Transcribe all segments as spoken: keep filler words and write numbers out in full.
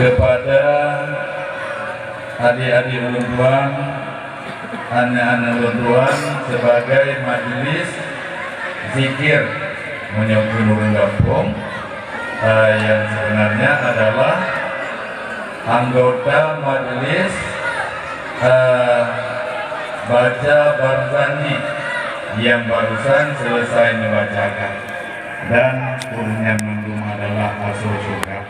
Kepada adik-adik ulôn tuan, aneuk-aneuk ulôn tuan, sebagai majlis zikir meunyoe keu ureuëng gampông, eh, yang sebenarnya adalah anggota majlis, eh, baca Barzanji yang barusan selesai membacakan, dan ureuëng nyan mandum adalah asoe syurga.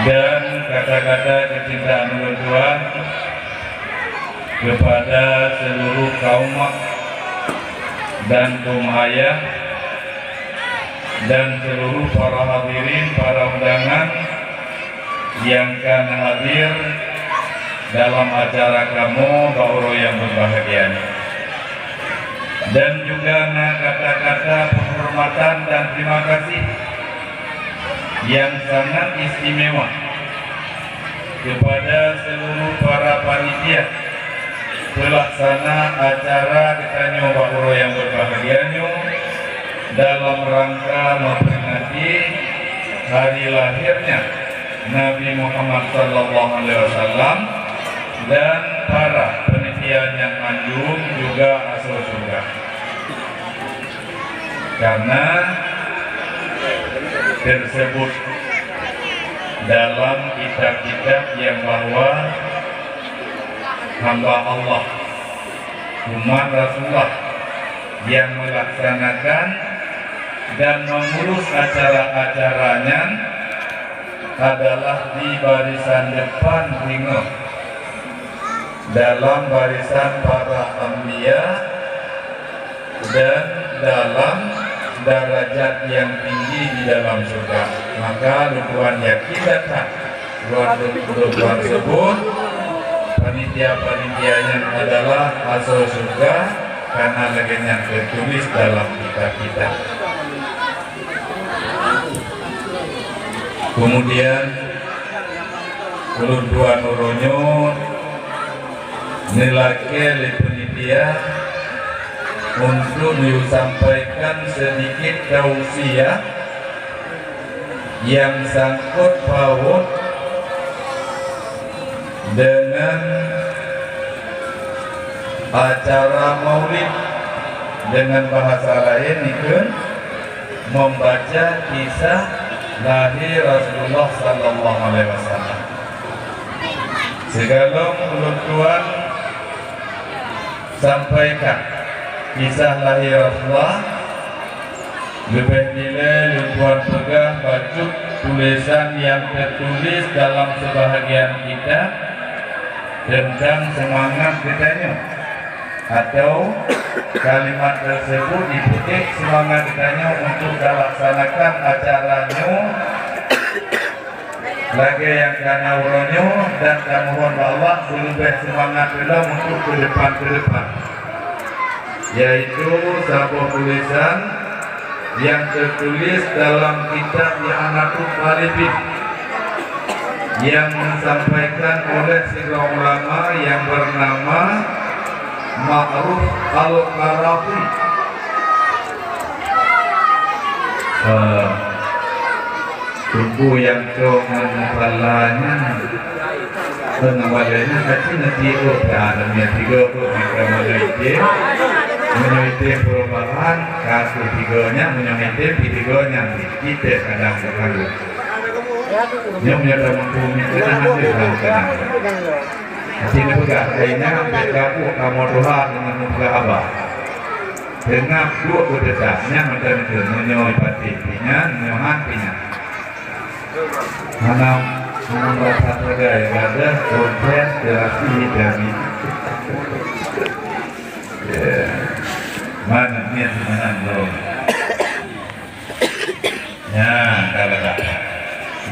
Dan kata-kata kecintaan ulôn tuan kepada seluruh kaum mak dan kaum ayah dan seluruh para hadirin, para undangan yang ka hadir dalam acara kamoe bak uroe nyang berbahagia nyoe. Dan juga na kata-kata penghormatan dan terima kasih yang sangat istimewa kepada seluruh para panitia pelaksana acara geutanyoe bak uroe nyang berbahagia nyoe dalam rangka memperingati hari lahirnya Nabi Muhammad sallallahu alaihi wasallam dan para panitia nyang mandum juga asoe syurga. Karena tersebut dalam kitab-kitab yang bahwa hamba Allah, umat Rasulullah yang melaksanakan dan mengurus acara-acara nyan adalah di barisan depan singoh dalam barisan para anbiya dan dalam darajat yang tinggi di dalam syurga. Maka lôn tuan yakin that, lôn tuan sebut, panitia-panitia nyan adalah asoe syurga, karena lagée nyan teutuléh dalam kitab-kitab. Kemudian, ulôn tuan uroe nyoe neulakée lé panitia untuk neusampaikan sedikit tausiah yang sangkut paut dengan acara maulid, dengan bahasa laén ikheun membaca kisah lahé Rasulullah sallallahu alaihi wasallam. Sigohlom ulôn tuan sampaikan kisah lahé Rasulullah, leubeh dilée lôn tuan peugah bacut tulésan nyang teutuléh dalam seubahagian kitab teuntang seumangat geutanyoe. Atau kalimat tersebut dipeugét seumangat geutanyoe untuk talaksanakan acara nyoe lagée nyang kana uroe nyoe dan tamohon bak Allah seuleubeh seumangat lom untuk keudepan-keudepan, yaitu saboh tulésan nyang teutuléh dalam kitab I'anatut Thalibin nyang disampaikan oleh sidroe ulama nyang beunama Ma'ruf Al-Qarafi. Eh, Teungku nyang cok ngon mupala nyan, teungoh balée nyan ka cit neuti ôk, ya, dan nyang tiga ôk, maka meunyoe item, meunyoe item perubahan, ka tiga nyan, meunyoe item tiga nyan, kita kadang-kadang. Nyoe meunyoe tameupeue meukeunang, hana lé lam keunang. Aci neupeugah, "Hai nyan, bèk gabuk kamoe tuha deungon neupeugah haba." Teungab duek beudesah, nyan mantong keuh meunyoe patéh pih nyan, meunyoe han pih nyan. Hana, hana meurasa sagai, gadoh, konsen, terasi, dan. Ya. Mana niat meunan lom. Nyan, ka, ka, ka.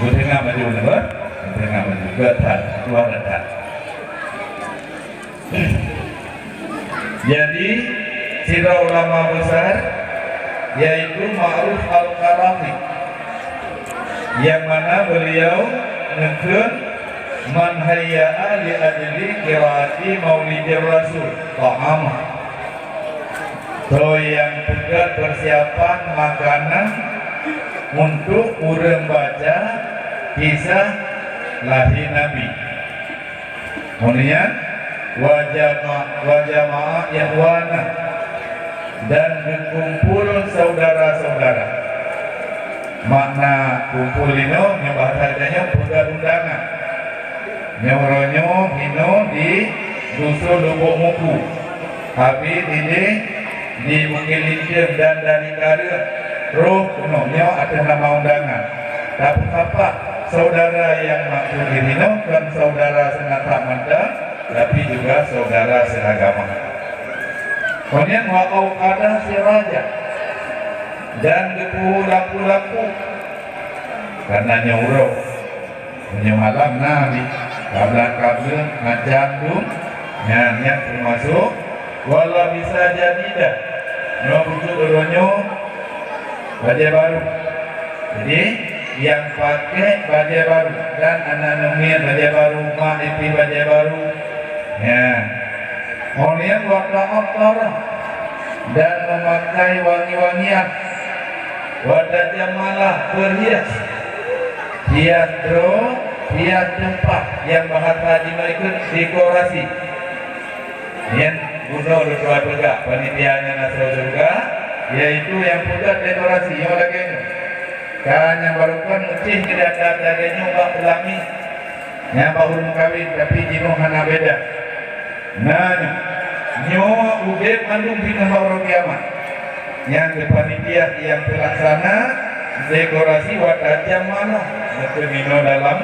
Geuteungab baju ni, bah? Geuteungab baju. Geutan, tuan geutan. Jadi, sidroe ulama besar, yaitu Ma'ruf Al-Qarafi, yang mana beliau ngeukheun, "Man hayya'a li ajli qiraati Maulidir Rasul, ta'amah." Soe nyang peugöt persiapan makanan Untuk ureuëng baca kisah lahé Nabi. Kemudian, wa jama-, wa jama'a ikhwana, dan geukumpul saudara-saudara. Makna kumpul inoe, nyang bahasa geutanyoe peugah undangan. Nyoe uroe nyoe hinoe di Dusun Lubok Muku, habéh idéh di Bukét Linteung dan dari Kareueng roh keunoe nyoe ateueh nama undangan. Tapeusapat saudara nyang maksud di sinoe kon saudara seunasab mantong, tapi juga saudara seagama. Kemudian wa auqada siraja, dan geupeuhu lampu-lampu, karena nyoe uroe. Meunyoe malam na di kabla-kabla macam tu, nyan, nyan teumasuk wala bisa jadida. Nyoe bucuk uroe nyoe bajée baru. Jadi, nyang pakai bajée baru dan aneuk-aneuk miet bajée baru, mak ipih bajée baru. Nyan. Kemudian wa ta'attara, dan memakai wangi-wangian. Wa tajammala, berhias. Hias droe, hias teumpat nyang bahasa jinoe ikheun dekorasi. Nyan bunoe lôn tuan peugah panitia nyang asoe syeuruga, yaitu nyang peugah dekorasi nyoe lagée nyoe. Ka nyang barokon meucéh keu data lagée nyoe bak peulangé, nyang bak ureuëng meukawen, tapi jinoe hana beda. Na nyoe, nyoe udeb mandum singoh bak uroe kiamat. Nyang keu panitia nyang peulaksana dekorasi wa tajammala, meukeuminoe dalam,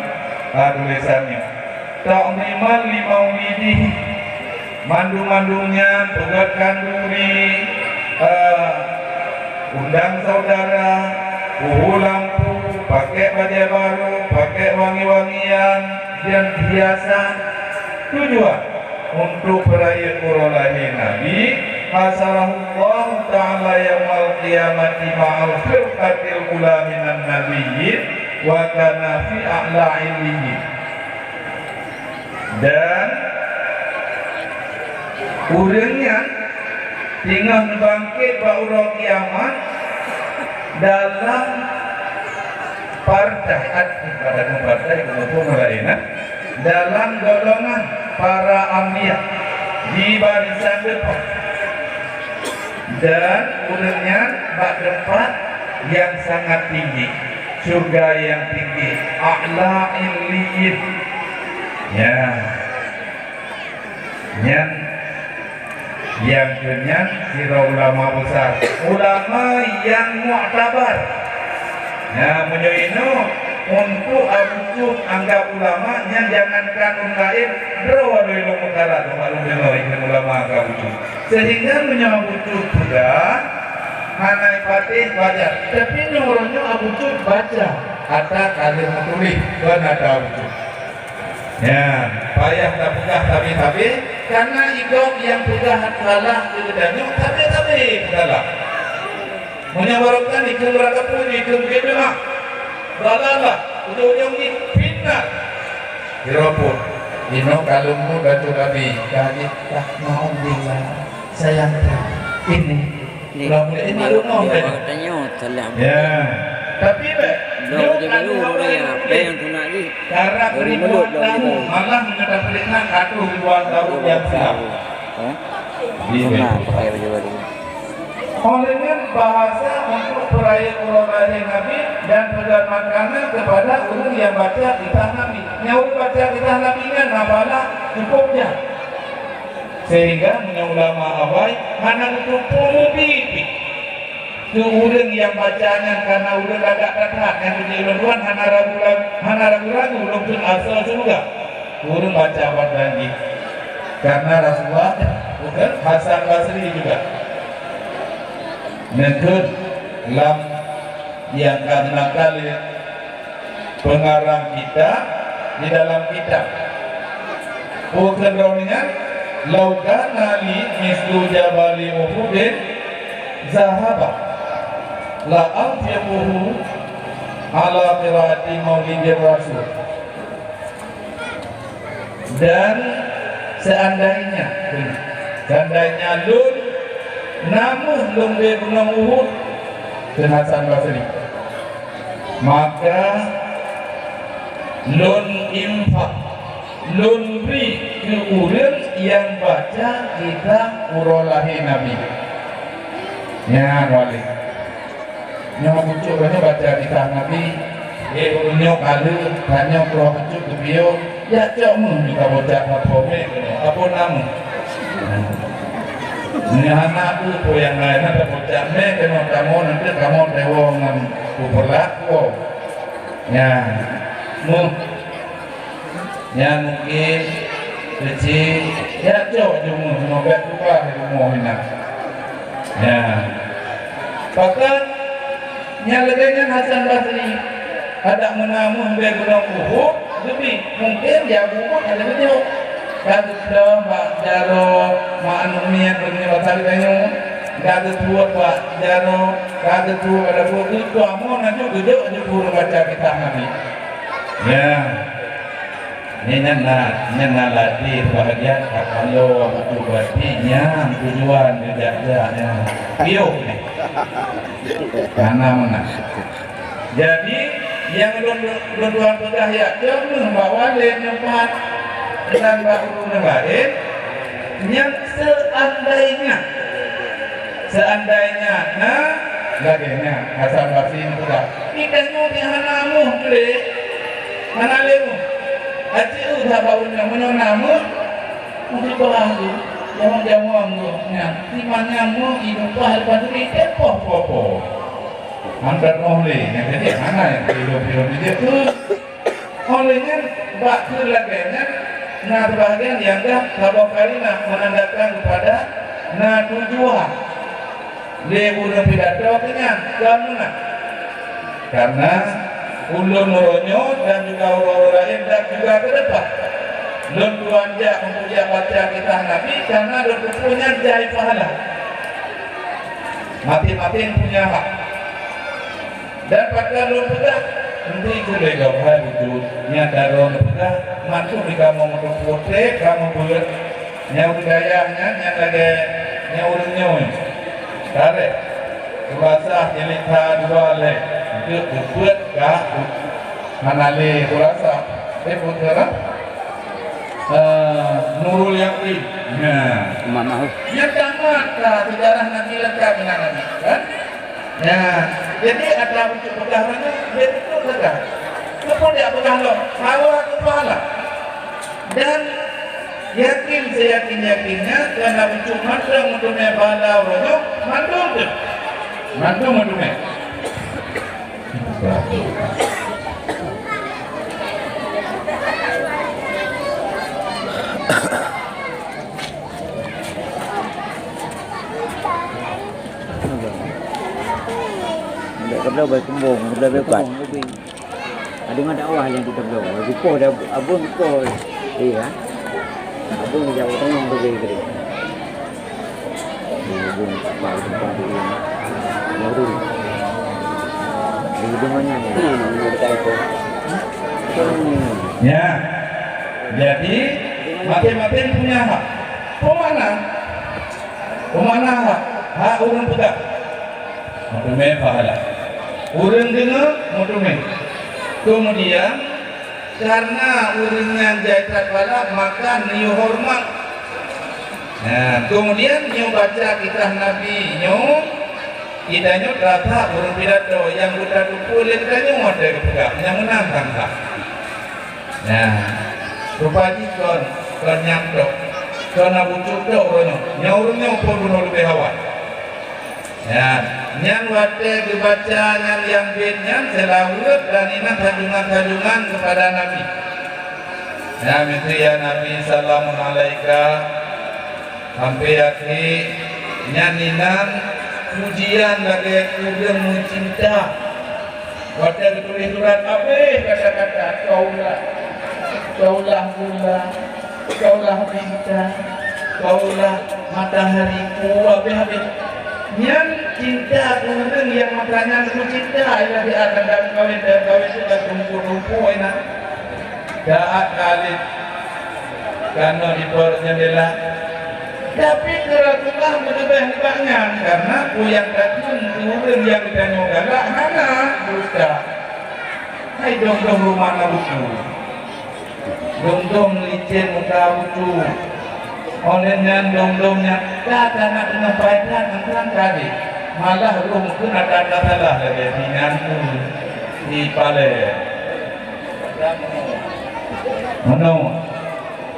a, tulésan nyoe. Ta'ziman li maulidihi, mandum-mandum nyan peugöt khanduri, a, undang saudara, puhu lampu, pakai bajée baru, pakai wangi-wangian dan hiasan. Tujuan untuk peurayeuk uroe lahé Nabi, hasyarahullahu ta'ala yaumal qiyamati ma'al firqatil ula minan nabiyyin wa kana fi a'la illiyyin. Dan ureuëng nyan singoh neubangkét bak uroe kiamat dalam partai, at-, pada partai, kelompok lain, eh, dalam golongan para anbiya di barisan depan. Dan ureuëng nyan bak teumpat nyang sangat tinggi, syurga nyang tinggi, a'la illiyyin. Ya. Nyan, nyang keu nyan sidroe ulama besar, ulama nyang muktabar. Nah, meunyoe inoe untuk Abu Cut anggap ulama, nyan jangankan ureuëng laén, droe lôn meukarat bak lôn deungoe ikheun ulama anggap Abu Cut. Sehingga meunyoe Abu Cut peugah, hana patéh baca. Tapi nyoe uroe nyoe Abu Cut baca, ata ka lheueh meutuléh, kon ata Abu Cut. Nyan, payah tapeugah sabe-sabe, karna idong nyang peugah salah keu geutanyoe sabe-sabe salah. Meunyoe barokon ikheun beurangkapeue, ikheun bid'ah, dalalah, ujong-ujong jih fitnah. Sidroe phon, inoe ka lôn muet bacut Nabi, ka jeuet, "Dah, naudzubillah, sayang ini." Ulah mulai malu noh tadi. Ya. Tapi bèk, nyoe ka lheueh raya, apa nyang keuneuk jih? Karab ribuan tahun, malah meunyoe tapeuriksa ka troh ribuan tahun nyang silam. Hah? Iya, betul. Pakai baju baru. Oleh nyan, bahasa untuk peurayeuk uroe lahé Nabi dan peugöt makanan kepada ureuëng nyang baca kisah Nabi. Nyang ureuëng baca kisah Nabi nyan hafalan cukup jah. Sehingga meunyoe ulama awai hana geuteupeue pih. Keu ureuëng nyang baca nyan kana ureuëng lagak that-that nyang geujeuet lôn tuan hana ragu-ragu, hana ragu-ragu lôn kheun asoe syeuruga. Ureuëng baca bak janji. Karena Rasulullah bukan Hasan Basri juga. Neukheun lam nyang ka meunan kali pengarang kitab di dalam kitab. Bukan droeneuh nyan, "Lau kana li mislu jabali Uhudin zahaba, la anfiquhu ala qiraati maulidir Rasul." Dan seandainya, seandainya lôn na méuh lôn bri gunong Uhud, kheun Hasan Basri. Maka lôn infak, lôn bri keu ureuëng nyang baca kitab uroe lahé Nabi. Nyan wali. Nyoe muncul banyak baca kitab Nabi. Eh, ureuëng nyoe kali, tanyoe keluar muncul ke pion. Jak cok meuh di kabocak apa meh keunoe, apa nama? Meunyoe hana peue-peue nyang laén, hana tabocak meh keunoe kamoe, nanti kamoe teuwoe ngon peupeulat woe. Nyan, meuh. Nyan mungkin keuci, jak cok jumeuh, meuh bèk keubah di rumoh inan. Nyan. Pakon nyang lagèe nyan Hasan Basri, adak meunameung bèe gunong Uhud, geubi, mungkin di Abu Bakar ka lheueh geujok. Ka geuplom bak jaroe, ma aneuk miet beungoh bak saleueng tanyoe, ka geutuwot bak jaroe, ka geutuwot bak dapur, geutuwot amon laju geujok, geujok ureueng baca kitab Nabi. Ya. Nyan na, nyan na ladé bahagian takalo untuk berarti nyang tujuan geujak-jak nyan. Piôh nyan. Kana meunan. Jadi, nyang lôn, lôn tuan peugah yak jeuem bahwa lé nyoe pat dan bak ureueng laén, nyang seandainya, seandainya na lagèe nyan, Hasan Basri peugah, "Kita nyoe di hana amoh lé, hana lé moh. Aci eu that bak ureueng nyoe, meunyoe na moh, meusibalah tu, jamong-jamong tu, nyan, si manyang moh, idup pah lepas tu, iteupah poh-poh." Hantar roh lé, nyang jadi hana nyang kilo-kilo di jeuet tu. Oleh nyan, bak keu lagèe nyan, na sebahagian nyang dah saboh kalimah menandakan kepada na tujuan lé ureueng pidato keu nyan, kon meunan. Karena ulôn uroe nyoe dan juga uroe-uroe laén dan juga ke depan, lôn tuan jak untuk jak baca kitab Nabi, karena lôn teupeu nyan jai pahala. Maté-maté punya hak. Dan pakon lôn peugah, eunteuk keu lé gob hai bujur, nyan daroe neupeugah, mandum di kamoe meuteupeu trép, kamoe beuet. Nyang budaya nyan, nyan lagèe nyang ureueng nyoe. Tarek. Kurasa jilid dua lé. Eunteuk geubeuet ka hana lé kurasa. Eh, peue kheun? Eh, Nurul Yakin. Nah. Mana? Nyan tamat ka sejarah Nabi lengkap dengan Nabi, kan? Ya, jadi atra bucuk peugah nyoe, beutôi saja. Keupeue jak peugah lom? Hawa keu pahala. Dan yakin seyakin-yakinnya, karena bucuk mandum meuteumé pahala uroe nyoe, mandum tu. Mandum meuteumé. Ndak keubloe bai kumbong, keubloe bai kumbong, ubé. Ada ngon dakwah nyang kita bloe. Bai kupoh dah, abon kupoh. Iya. Abon jauh tengah tu gede-gede. Di ubun, bak tempat di ini. Baru. Di ubun mana ni? Hmm, di dekat itu. Hmm. Ya. Jadi, maté-maté punya hak. Peue makna? Peue makna hak? Hak ureueng peugah. Meuteumé pahala. Ureueng deungoe, meuteumé. Kemudian, karena ureueng nyan jai that pahala, maka neuyue horeumat. Nah, kemudian nyoe baca kisah Nabi nyoe, kita nyoe rasa ureueng pidato nyang geutateupeue lé geutanyoe watèe geupeugah, nyang meunan tangka. Nah, rupa jih kon, kon nyang tok. Kon na bucuk tok uroe nyoe. Nyoe ureueng nyoe phon bunoe leubeh awai. Nyan, nyan watèe geubaca nyan nyang bét nyan seulaweuet dan inan sanjungan-sanjungan keupada Nabi. Nyan miseue, "Ya Nabi, salamun alaika." Sampai akhé, nyan inan pujian lagèe ureueng meucinta. Watèe geutuléh surat, habéh kata-kata, "Kaulah, kaulah bulan, kaulah bintang, kaulah matahariku," habéh-habéh. Nyan cinta ureueng nyang masa nyan meucinta, ialah di antara kawin dan kawin sudah tumpuk-tumpuk inan. Saát Khalid keunoe di port jendela. Tapi keu Rasulullah meuleubeh nibak nyan, karena peue nyang takheun keu ureueng nyang geutanyoe galak hana dusta. Hai dong-dong rumoh na buku. Dong-dong licén muka buku. Oleh nyan dong-dong nyan ka kana teungoh paétan entan kali. Malah roh mungken ada-ada salah lagée si nyan tu, si Palé. Meunoe,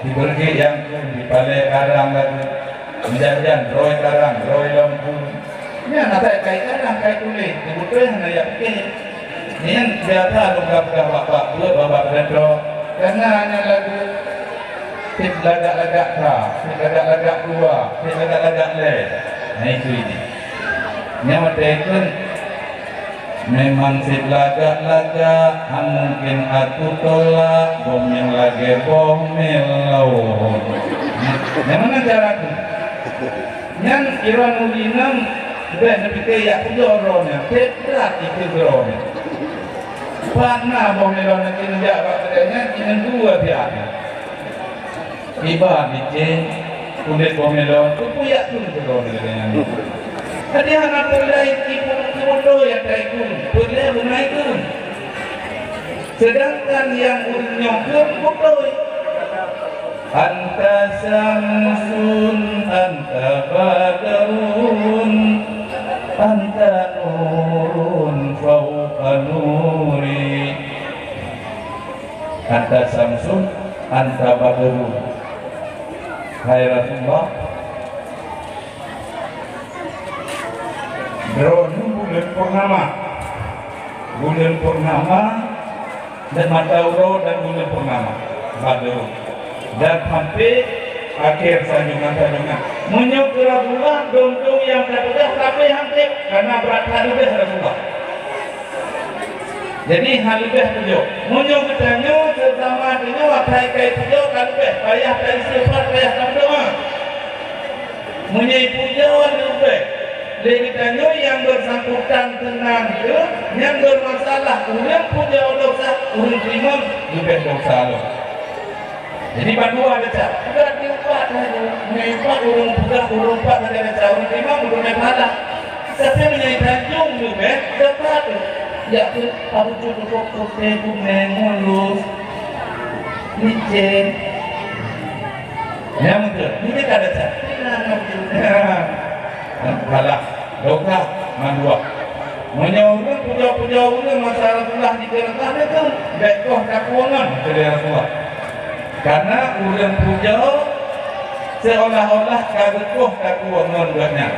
si Beureuguek nyang tu, si Palé karang lagée. Meujak-jak droe karang, droe lom tu. Nyan asai kai karang, kai tuléh, teubeutôi hana jak pike. Nyan biasa lôn peugah bak-bak buet, bak-bak peudatoe. Kana nyan lagu seb lagak-lagak ka, seb lagak-lagak dua, seb lagak-lagak lhée. Nah, itu ini. Nyan watée ikheun, memang seb lagak-lagak, han mungken aku tolak, boh nyang lagée boh melon. Nyan meunan cara tu. Nyan Iron Mulinam bèk neupike jak pujoe droeneuh, teuka itu droeneuh. Pat na boh melon nyang keuneuk jak bak keudè nyan, inong dua siat. Iba licén, kulét boh melon, kupeujak tu droeneuh lagèe nyan. Jadi hana peulai tipu-tipu beutôi ata ikun, peulai beuna ikun. Sedangkan nyang ureueng nyoe keuh beutôi. Anta syamsun, anta badrun, anta nurun fauqa nuri. Anta syamsun, anta badrun. Hai Rasulullah, droeneuh buleuen purnama. Buleuen purnama dan mata uroe dan buleuen purnama, badrun, dan sampai akhir sanjungan-sanjungan. Meunyoe keu Rasulullah, dong-dong nyang ka tugaih sabe han treb, karena brat that leubeh Rasulullah. Jadi han leubeh pujoe. Meunyoe geutanyoe seusama tanyoe asai kai pujoe ka leubeh, payah taistighfar, payah tameudoa. Meunyoe pujoe leubeh, lé geutanyoe nyang beusangkutan keunan keuh, nyang beumasalah ureueng pujoe desya, ureueng teurimong leubeh desya lom. Jadi bandua desya, peugah di umpat tanyoe, meunyoe umpat ureueng peugah, ureueng umpat sagai desya, ureueng teurimong ureueng meusalah. Tapi meunyoe tanyoe leubeh, desya tu, ya tu, abu tu cukup putih, kuning, mulus, licin. Nyang beutôi, nyoe ka desya. Alah, dosa mandua. Meunyoe ureueng pujoe-pujoe ureueng masa Rasulullah dikeureuntah itu, bèk goh takuongon, kheun Rasulullah. Karena ureueng pujoe seolah-olah ka geukoh takuongon gobnyan.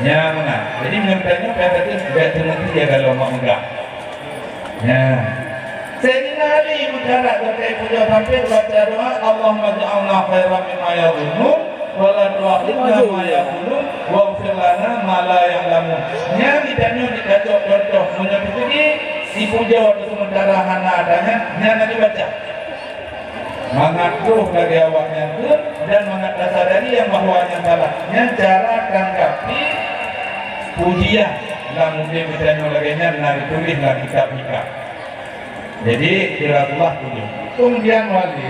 Nyang meunan. Jadi, meunyoe tanyoe, bèk teumeuteuka lom mak meugah. Nah, Saidina Ali meukarat geutanyoe pujoe sampai baca doa, "Allahumma ja'alna khairan mimma yadhunnun, wa la tu'akhidna bima yaqulun, waghfir lana ma la ya'lamun." Nyan geutanyoe jicok contoh, meunyoe teukeudi sipujoe atau sementara hana ada nyan, nyan lagèe baca. Mangat troh lagèe awaknyan kheun dan mangat tasadari nyang bahwa nyan salah. Nyan cara tanggapi pujian lam udép geutanyoe lagèe nyan na geutuléh lam kitab hikam. Jadi, kira-kira tujoh. Keumudian wali,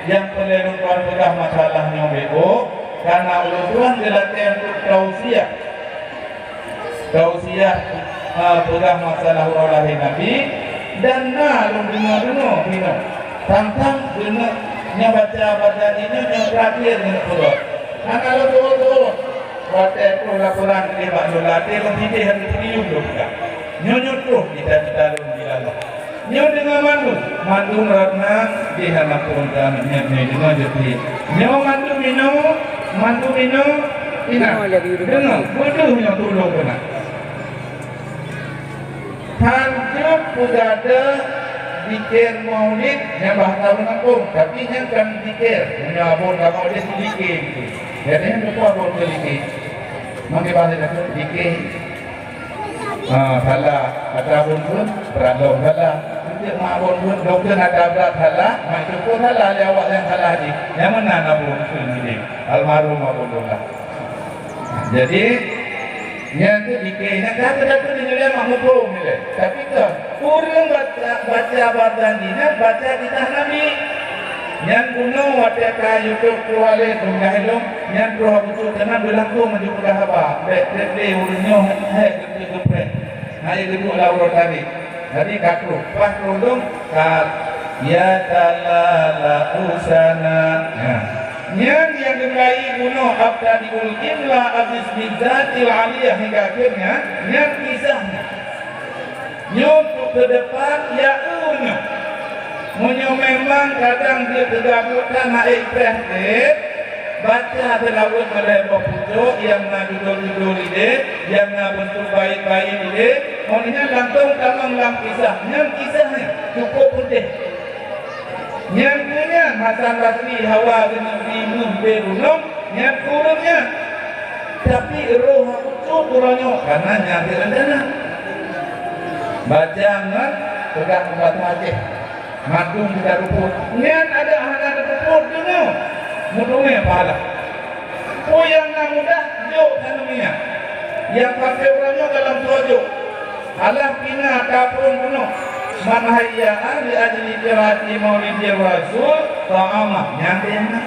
nyang peureulèe lôn tuan peugah masalah nyoe beuko, karena ulôn tuan geulatèe untuk tausiah. Tausiah, a, peugah masalah uroe lahé Nabi, dan na lôn deungoe-deungoe keunoe. Tang-tang keuneuk nyoe baca bak jinoe nyoe terakhir keuneuk peugah. Hana lôn tuwoe-tuwoe. Watèe troh laporan nibak lôn latèe lôn sidéh hana teutiyueng lôn peugah. Nyoe-nyoe troh cita-cita lôn di Allah. Nyoe deungoe mandum, mandum rot na di hana peureuntaan nyoe, nyoe deungoe jeuet. Nyoe mandum inoe, mandum inoe, inoe. Deungoe, beudôh nyoe tulông keunan. Tanjeuet peugah deuh zikir maulid nyang bahasa ureueng gampông, tapi nyan kan zikir. Meunyoe abon ka maulid, zikir gitu. Jadi nyan beutôi abon keu zikir. Mangke bahasa zikir. Ah, salah. Kata abon pun, peuralong salah. Setiap mak abon pun, doktor ada berat salah, mak syukur salah, lé awak nyang salah jih. Nyang meunan abon pun jih. Almarhum abon pun lah. Jadi, nyan tu zikir, nyan ka teuka tu nilai mak muphom nilai. Tapi kan, ureueng baca, baca bak janji nyan, baca kisah Nabi. Nyan bunoe watèe ka YouTube keluar lé, dong jahilong, nyan troh bucok keunan beulangkong meunyoe peugah haba. Bèk trép lé ureueng nyoe, hai, hai, geupeu-, geupreh. Hai, geuduek lam uroe taréh. Jadi ka troh, pas troh dong, ka, ya tala la usana. Nah, nyan nyang geumulai bunoe abtadiul imla abis bizatil aliyah hingga akhirnya, nyan kisahnya. Nyoe untuk ke depan, ya, eu nyoe. Meunyoe memang kadang jeuet teugabuek tan hana ék preh, baca seulaweuet meulhèe boh pucok nyang na judul-judul idéh, nyang na beuntuk bait-bait idéh, ngon nyan langsong tamong lam kisah. Nyan kisah nyan cukôp peudeh. Nyan keuh nyan Hasan Basri hawa keuneuk bri meuh bée runong, nyan keuh ureuëng nyan. Tapi roh khusyuk uroe nyoe, karena nyan di rencana. Baca ngon peugah peubaca Aceh. Mandum kita luput. Nyan ada hana teupuput dunia. Meuteumé pahala. Peue nyang na mudah, jok keu dunia. Nyang pakai uroe nyoe dalam dua jok. Alah pina tapeueng bunoe. Man hayya li ajli qiraati maulidir rasul, ta'amah. Nyan nyang na.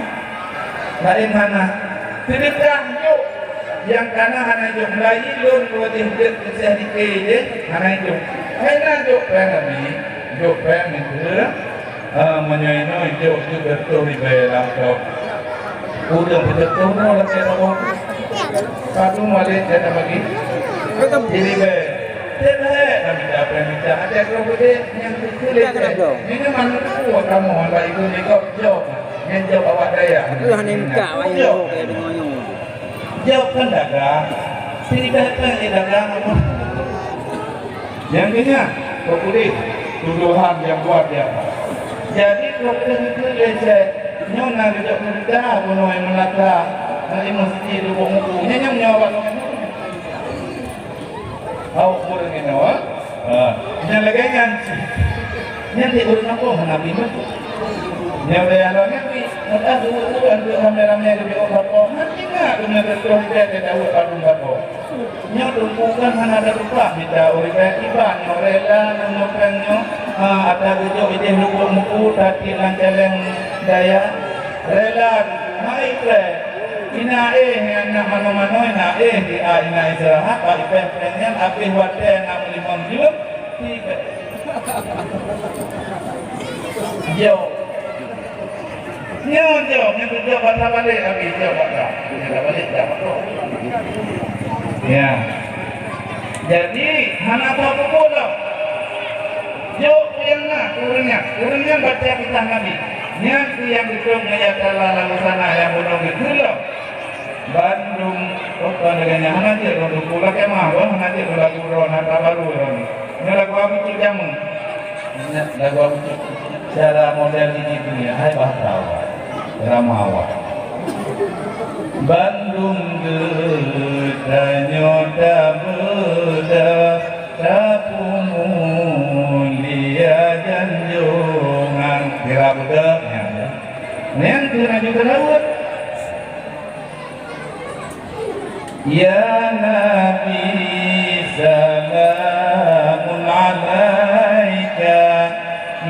Laén hana. Seudeukah jok. Nyang kana hana jok. Meulayi lôn dua jeuet jeuet keu Syekh Dike jih, hana jok. Hana jok péng kami. Jok péng itu. Ah, meunyoe inoe jok tu beutôi ribèe lam kop. Udang beutôi tu no lagèe tabong. Satu malik jana bagi. Ribèe. Teuh kami tak pernah minta. Ada kalau gede yang kecil. Ini mana tu kamu, kalau itu ni kau jok. Nyan jok awak dayah. Itu hana minta, awak yang jok, kayak dengar nyoe. Jok kan dagang. Sini datang, eh, dagang apa? Yang kena, kau boleh tuduhan yang luar biasa. Jadi, kau kena itu lecet. Nyoe na gejok muda, bunoe meulata. Dari masjid, lubuk muku. Nyan, nyan, nyawa. Awak ureuëng inoe, ha, nyang lagèe nyan cit. Nyan di ureuëng kampung hana binoe. Nyang lagèe nyan cit, meudah ureuëng aneuëk ramé-ramé geujok sapo, hana ingat deungon reutôh ribèe teudaweue padum sapo. Nyoe teungku kan hana ada rupa mita ureuëng kiban nyoe rela nyoe péng nyoe, ha, ata geujok idéh lubuk muku, tatiek lam caleng daya. Rela, hai preh. Ina éh nyang na manoe-manoe na éh di a ina istirahat, bak ipéh-péh nyan abéh watèe na meulimong jeuem, tiga. Jok. Nyoe jok, nyoe jok bata balek abéh jok bata. Nyoe bata balek jok bata. Ya. Jadi, hana tapeupue lom. Jok nyang na, ureuëng nyan. Ureuëng nyan baca kisah Nabi. Nyan keuh nyang geukheun ngon ya tala lalu sana nyang bunoe geukheun lom. Bandum, oh, kon lagèe nyan hana jeuet lôn tuku lakèe mah, boh, hana jeuet lôn lagu droe, na tabaru droe. Nyoe lagu Abu Cuk Jameun. Nyoe lagu Abu Cuk. Cara model ini dunia, hai bah tawa. Ramawa. Bandum geutanyoe tabeuda, tapumulia janjongan. Kira beudôk nyan. Nyan keuh laju teulaweuet. Ya Nabi, salamun alaika.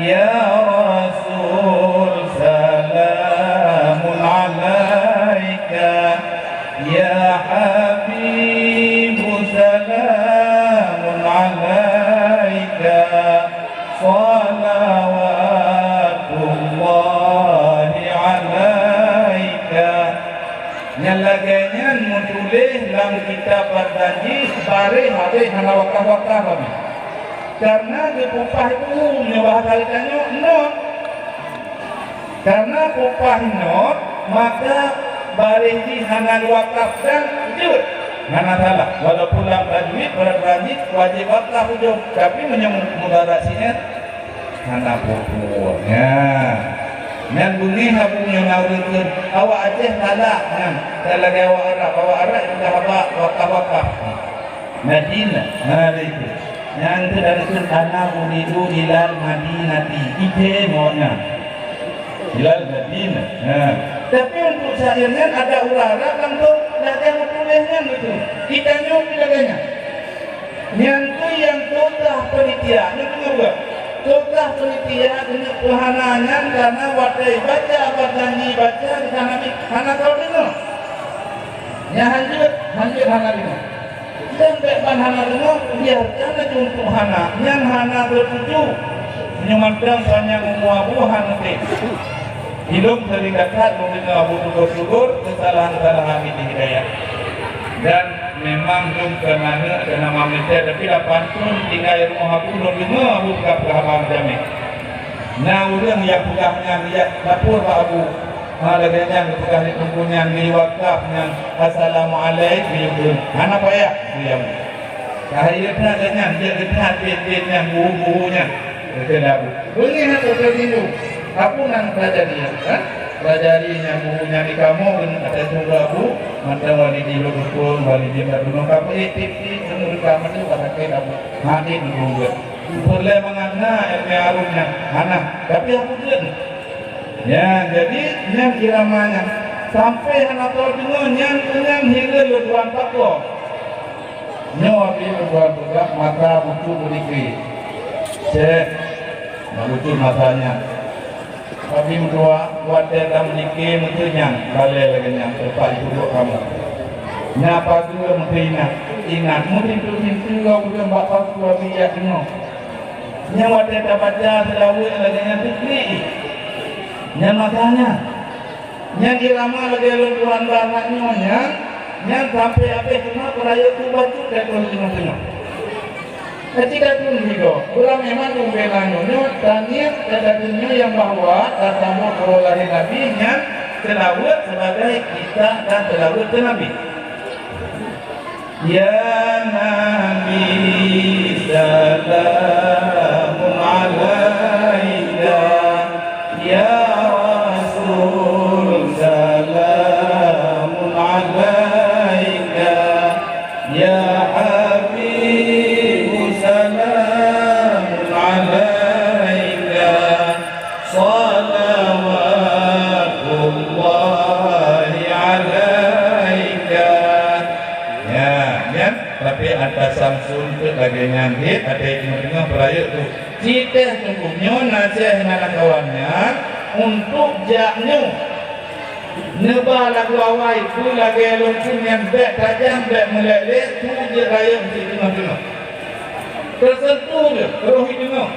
Ya Rasul, salamun alaika. Ya Habibu, salamun alaika. Salawatullahi alaika. Nyang lagèe nyan meutuléh lam kitab Al-Janji, bareh habéh hana wakaf-wakaf habéh. Karena geupeupah ibu nyoe bahasa geutanyoe not. Karena peupah not, maka bareh jih hana wakaf dan jeuet. Hana salah. Walaupun lam tajwid, pada Al-Janji wajéb wakaf ujong. Tapi meunyoe mudarat si'at, hana peue-peue. Nyan. Nyan beungéh Abu nyoe na ureueng kheun, awak Aceh galak nyan. Tan lagèe awak Arab. Awak Arab sudah haba wakaf-wakaf. Madinah. Ha, itu. Nyan keuh dari kheun ana uridu ilal Madinati. Ide mawakna. Ilal Madinah. Ha. Tapi untuk syair nyan ada ureueng Arab langsung lagèe meutuléh nyan gitu. Kita nyoe pih lagèe nyan. Nyan keuh nyang tutoh panitia, nyan keuh nyoe. Tutoh panitia keuneuk peuhana nyan karena watèe baca bak janji baca di sana ni hana tau deungoe. Nyan hanjeuet, hanjeuet hana deungoe. Dan bék ban hana deungoe, biarkan laju untuk hana, nyan hana teutuju. Meunyoe mantong panyang umu Abu hana tém. Ilôn seuring that-that lôn deungoe Abu teugor-teugor, keusalahan-keusalahan Abi di hidayah. Dan memang lôn kon aneuk, kon nama manusia, tapi lapan thon tinggai rumoh Abu, lôn deungoe Abu peugah-peugah haba meujaméh. Na ureuëng nyang peugah nyan, jak lapor bak Abu. Ha, lagée nyan geupeugah lé teungku nyan, geuyue wakaf nyan, "Assalamualaikum," geuyue kheun. Hana payah geuyue. Ka hayeu that lagée nyan, jeuet geutat biet-biet nyan, buhu-buhu nyan. Geukheun lé Abu. Beungéh Abu teusinggung. Abu nan pelajari nyan, kan? Pelajari nyan, buhu nyan di kamoe, keuneuk ata sumber Abu, mantong walidi lôn ukeue, walidi dak gunong kapeuék, tieb-tieb, keuneuk reuka meunyoe bak sakét Abu. Hati nunggu. Peureulée mangat na ilmu arung nyan, hana. Tapi Abu jeuet. Ya, jadi nyan irama nyan. Sampai hana teudeungoe nyan, nyan hireuen lôn tuan pakoe. Nyoe Abi lôn tuan peugah mata bucu meudike. Cék, na bucu mata nyan. Abi meutuah, watée ka meudike meuteunyan, balée lagée nyan teumpat jiduek kamoe. Nyan pageue meuteunyan, ingat, meutintu-tintu ureuëng bak paku Abi jak deungoe. Nyan watée tabaca seulaweuet lagée nyan teuklik. Nyan masa nyan. Nyan irama lagée lôn tuan bak nyoe nyan, nyan sampoe abéh teuma peurayeuk tu bacut dan lôn teungoh-teungoh. Ketika tu meusigoe, bulan memang umbena nyoe, taniet kata nyoe nyang bahwa tasambot uroe lahé Nabi nyan seulaweuet sebagai kitab dan seulaweuet keu Nabi. Ya Nabi, salamun alaika. Ya Rasul, salamun alaika. Ya Habib, salamun alaika. Salawatullahi alaika. Ya, nyan, tapi ata Samsul tu lagée nyan, dia ada yang dengar perayuk tu. Citeh tunggu nyoe na ceh na kawan nyan untuk jak nyoe. Neuba lagu awai peue lagée lôn kheun nyan bék tajam, bék meulek-lek, tu jeuet rayeuk meusti teungoh-teungoh. Teuseuntuh jeuet, roh jeuet teungoh.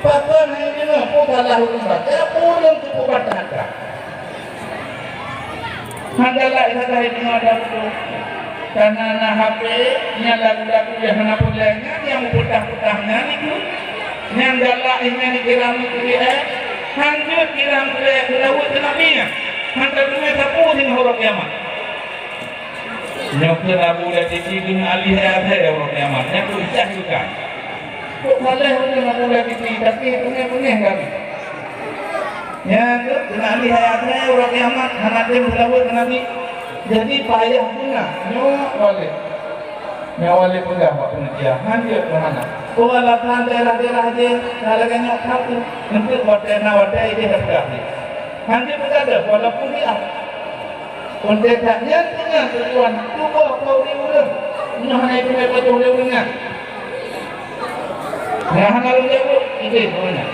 Pakon hana jeuet teungoh, peue salah ulôn baca, peue ulôn teupeu baca that. Hana galak sagai teungoh ada buku. Kana na H P, nyan lagu-lagu nyang hana peureulée nyan, nyang meupeutah-peutah nyan itu. Nyang galak nyan dikira meukeureuek, han jeuet kira meukeureuek, beulaweuet keu Nabi nyan. Han tadeungoe sapeue singoh uroe kiamat. Nyoe keuh Abu Latifi keuneuk alih ayat hai uroe kiamat. Nyan keuh cah juga. Kok salah ureuëng Abu Latifi, tapi beungéh-beungéh kami. Nyan keuh keuneuk alih ayat hai uroe kiamat, hana tem seulaweuet keu Nabi. Jadi payah beuna nyoe walek. Nyoe walek peugah bak panitia, han jeuet keu hana. Peue alasan daerah-daerah jih, ka lagée nyoe ka keuh. Eunteuk watée na watée idéh tapeugah jih. Han jeuet peugah deuh, walaupun di ah. Konteks nyan teungoh tujuan tuboh keu ureuëng-ureuëng. Nyoe hana ipeugah pajoh lé ureuëng nyan. Nyan hana lôn jaweueb, idéh ureuëng nyan.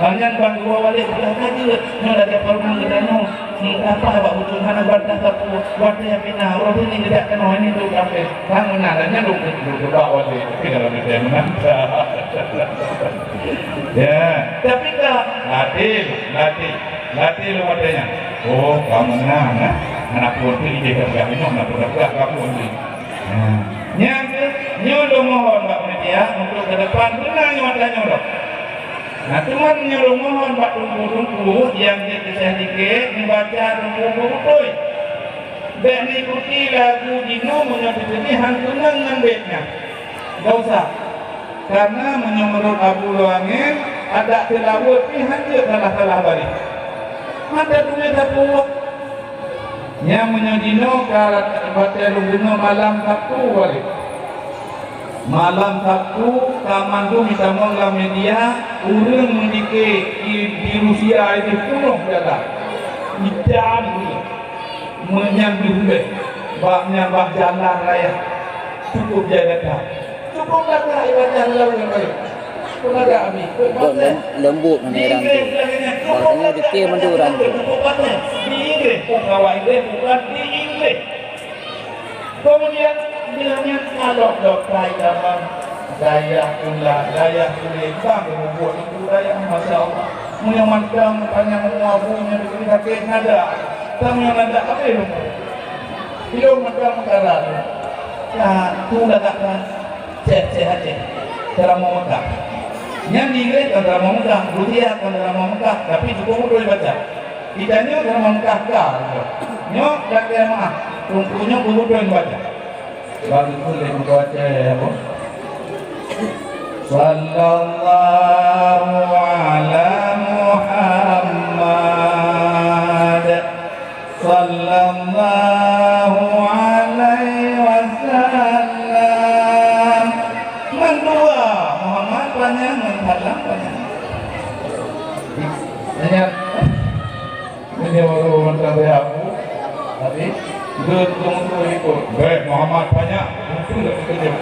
Hanya bang dua wali sudah kaji, nyoe lagée peureumeun geutanyoe. Ni apa bak uteuen hana bantah sapeue, watée nyang fitnah, ureuëng sini tidak keunoe, ini tu kafé. Bang meunan, nyan lôn, lôn, lôn bak wali, tapi dalam dia meunan. Ya, tapi ka latih, latih, latih lom watée nyan. Oh, ka meunan, eh. Hana pun tu idéh ka peugah nyoe, hana pun ka peugah ka pun tu. Nah, nyan keuh, nyoe lôn mohon bak panitia untuk ke depan beuna nyoe watée nyoe lom. Nah, teuma nyoe lôn mohon bak teungku-teungku nyang jeuet keu dikét, neubaca teungku beutôi. Bék neuikuti lagu jinoe meunyoe teukeudi han keunong ngon bét nyan. Dosa. Karena meunyoe meunurot Abu Lôn Angén, adak seulaweuet pih han jeuet salah-salah baréh. Mantong tuléh sapeue. Nyang meunyoe jinoe ka watée lôn deungoe malam Sabtu walek. Malam Sabtu ka mandum jitamong lam media, ureuëng meudike di, di Rusia itu peunoh jalan. Itam ureuëng. Meunyan dihulée, bak nyan bak jalan raya. Cukup jai that. Cukup that ibadah lom nyang baik. Peulaga Abi. Bukan lem-, lembut mana orang tu. Bak tengah dikir mandu orang tu. Cukup batas. Di Inggris pun kawan Inggris bukan di Inggris. Kemudian Nyan kalok dokto idaman dayah ulah, dayah kulit, bang bubuet itu dayah, masya Allah. Meunyoe mantong panyang mua bu nyan dibri sakét nada, tapi nyan nada habéh lom. Ilong mantong meukarat. Nah, tu lagak kan. Cek, cek Aceh. Ceramah Mekah. Nyan di Inggris kan ceramah Mekah, Rusia kan ceramah Mekah, tapi cukup beutôi baca. Kita nyoe ceramah Mekah ka. Nyoe dak jamaah, tungku nyoe beutôi baca. Bagi kulit muka Aceh, ya, Bu. Sallallahu ala Muhammad. Sallallahu alaihi wasallam. Mandua Muhammad panyang, man salam panyang. Ingat, ini baru mentang saya aku, tapi dia betul-betul ikut. Baik, Muhammad panyang, betul tak betul dia?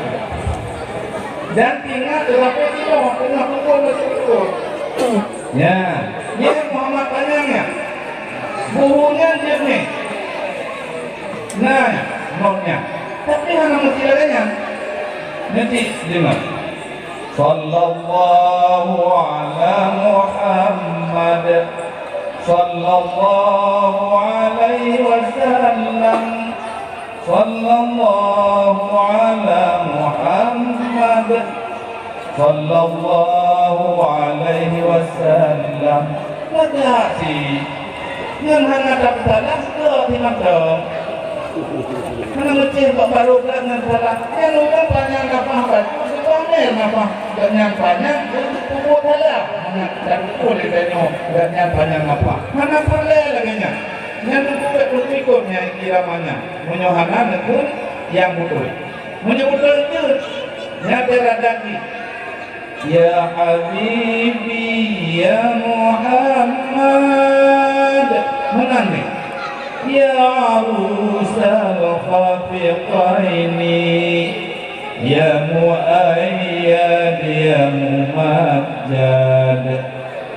Dan ingat, tetapi kita waktu nak pukul betul-betul. Ya, ya Muhammad panyang ya. Buhunya jernih. Nah, notnya. Tapi hana mesti laganya. Nanti dengar. Sallallahu ala Muhammad. Sallallahu alaihi wasallam. Sallallahu ala Muhammad. Sallallahu alaihi wasallam. Lagak si. Nyan hana tapeusalah keu si mantong. Hana meucéh bak barô brat nyan salah. Nyan ureueng panyang nafah baju, sipamer nafah. Gobnyan panyang, ureueng peubuet salah. Hana tapeubuet lé tanyoe, gobnyan panyang nafah. Hana peureulée lagée nyan. Nyan teungku bék peutikot nyan irama nyan. Meunyoe hana neukheun nyang beutôi. Meunyoe beutôi teuk, nyan teuradang jih. Ya habibi ya Muhammad. Meunan ni. Ya arusal khafiqaini. Ya muayyad ya mumajjad.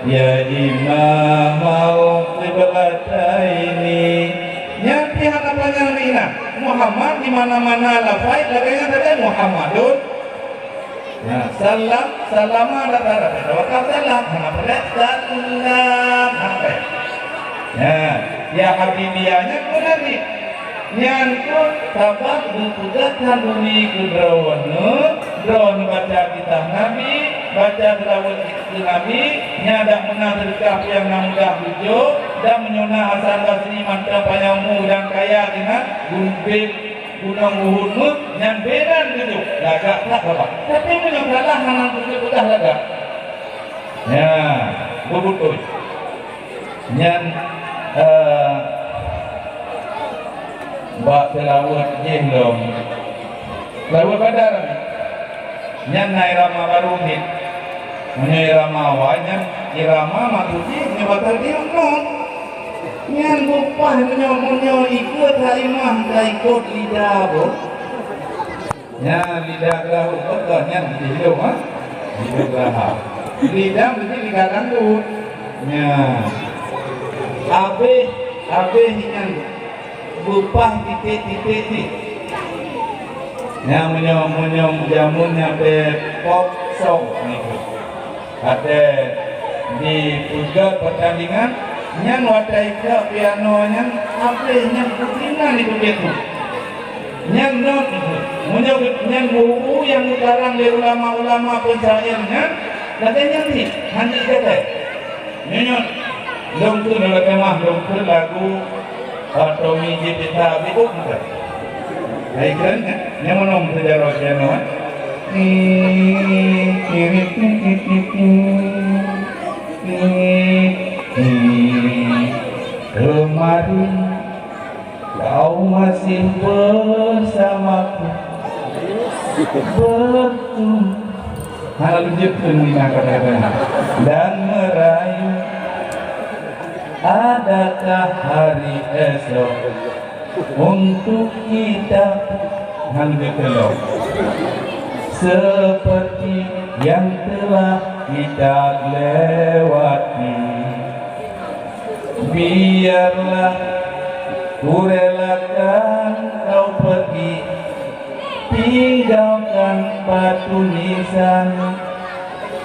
Ya imamal qiblataini. Nyan pih hana panyang ringan. Muhammad di mana-mana lafai lagée nyan sabe Muhammadun. Nah, salam, salama dak ada, ada wakaf salam. Hana peureulée salam. Hana peureulée. Nah, ya habibi ya nyan pun Nabi. Nyan keuh sabab geupeugah khanduri keu droeneuh, droeneuh baca kitab Nabi, baca seulaweuet keu Nabi, nyan dak meunan seudeukah nyang na mudah geujok, dan meunyoe na Hasan Basri mantong panyang umu dan kaya keunan, gunbet gunong Uhud meuh, nyan beda geujok, lagak that babah. Tapi meunyoe salah hana geujok peugah lagak. Nyan, beutôi. Nyan, eh, bak seulaweuet jih lom. Seulaweuet Badar. Nyan na irama barô nit. Meunyoe irama awai nyan, irama maksud jih nyoe bak teubiet nyoe. Nyan bupah meunyoe, meunyoe ikot halimah ka ikot lidah boh. Nyan lidah geurahok, beutôi nyan di hidung, ha? Hidung geurahok. Lidah meusti lidah dangdut. Nyan. Abéh, abéh nyan beupah titék-titék jih. Nyan meunyoe, meunyoe jameun nyan pop song nyan. Watée jipeugét peutandingan, nyan watée ikot piano nyan, abéh nyan peutinggai di teubiet tu. Nyan nyoe, meunyoe nyan buku nyang geukarang lé ulama-ulama pensyair nyan, lagée nyan cit, hana gata. Nyoe, nyoe, lôn kheun lagée mah, lôn kheun lagu Tommy J P T A bibuk bukan? Hai keren kan? Nyang mana meuseujaro piano, eh? Kemari kau masih bersamaku. Bertemu. Hana lôn jeuet keu nyan kata-kata nyan. Dan merayu. Adakah hari esok untuk kita? Hana lôn jeuet keu nyan. Seperti yang telah kita lewati. Biarlah kurelakan kau pergi. Tinggalkan batu nisan,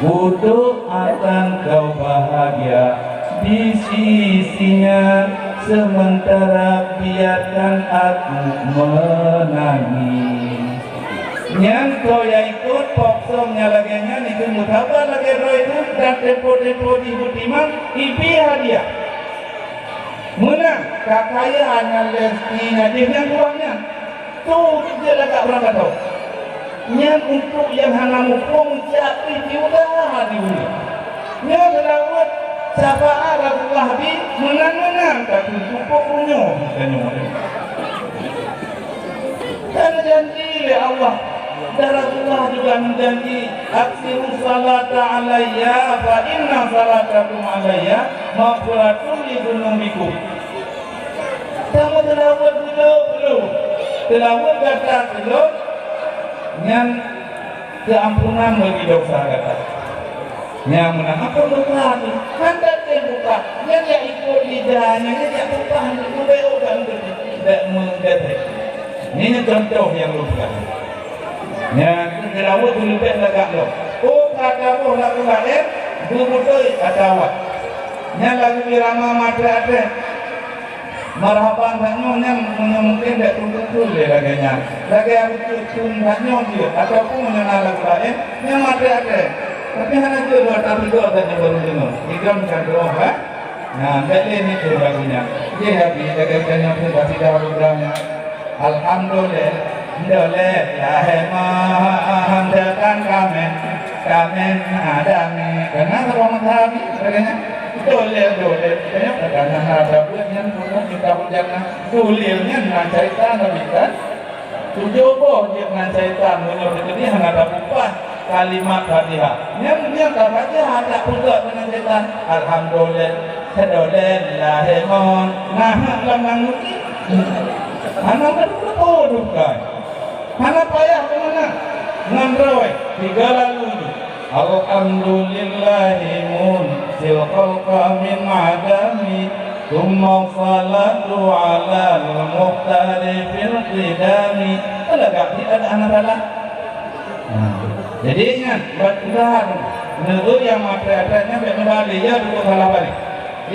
untuk akan kau bahagia di sisinya. Sementara biarkan aku menangis. Nyan kau nyang ikot poksom nyang lagèe nyan, itu meusabar lagèe droe itu, dan tempo-tempo jih beutimang, ibi hadiah. Meunan, ka kaya nyan lé reuzeki nyan jih nyang kurang nyan. Tu jeuet lagak ureueng gadoh. Nyan untuk nyang hana muphom, siat pih jiudah di buleuen. Nyoe seulaweuet syafaat Rasulullah bi meunan-meunan ka teucukup meunyoe tanyoe. Kan janji lé Allah, dan Rasulullah juga menjanji, "Aksiru salata alayya, fa inna salatakum alayya maghfiratun li dzunubikum." Kamu teulaweuet dulu, dulu. Teulaweuet gata keulôn, nyan keuampunan bagi dosa gata. Nyan meunan, apa dosa tu? Hana tem buka. Nyan jak ikot lidah, nyan jak tumpah, nyan beubeuk dan beubeuk. Bèk meugaséh. Nyan contoh nyang lôn peugah. Nyan, teulaweuet tu leubeh lagak lom. Oh, ka taboh lagu laén, beutôi atawa. Nyan lagu irama maté-até. Marhaban tanyoe nyan meunyoe mungken bèk teuntèe lé lagèe nyan. Lagèe Abdul Tum tanyoe jeuet, ataupun meunyoe na lagu laén, nyan maté-até. Tapi hana jeuet dua tabi dua tanyoe baru deungoe. Ikram kan doa, ha? Nah, bèk lé miseue lagu nyan. Jih Abi, lagèe tanyoe pun kasih dah udah nyan. Alhamdulillah, doleh lahé meuhan deukang kamen, kamen adami. Keunan saboh mazhab ni, katanya, doleh, doleh. Katanya, katanya, hana buet nyan, bukan kita hujan nah. Doleh nyan, na cerita Nabi kan. Tujoh boh jeuet ngon syaitan, meunyoe teukeudi hana tapeupaih kalimat Fatihah. Nyan, nyan ka Fatihah tak peugah keunan syaitan. Alhamdulillah, doleh lahé mon. Nah, lam nang ngerti. Hana ka teupeue bukan. Hana payah keunan. Ngon droe, tiga lalu. Alhamdulillahi munsil khalqa min adami, tsumma salatu alal muhtari fil qidami. Lagak di ada hana salah. Nah, jadi ingat, buat usaha tu. Neu nyang maté-maté nyan bèk meubalè, ya, beutôi salah balè.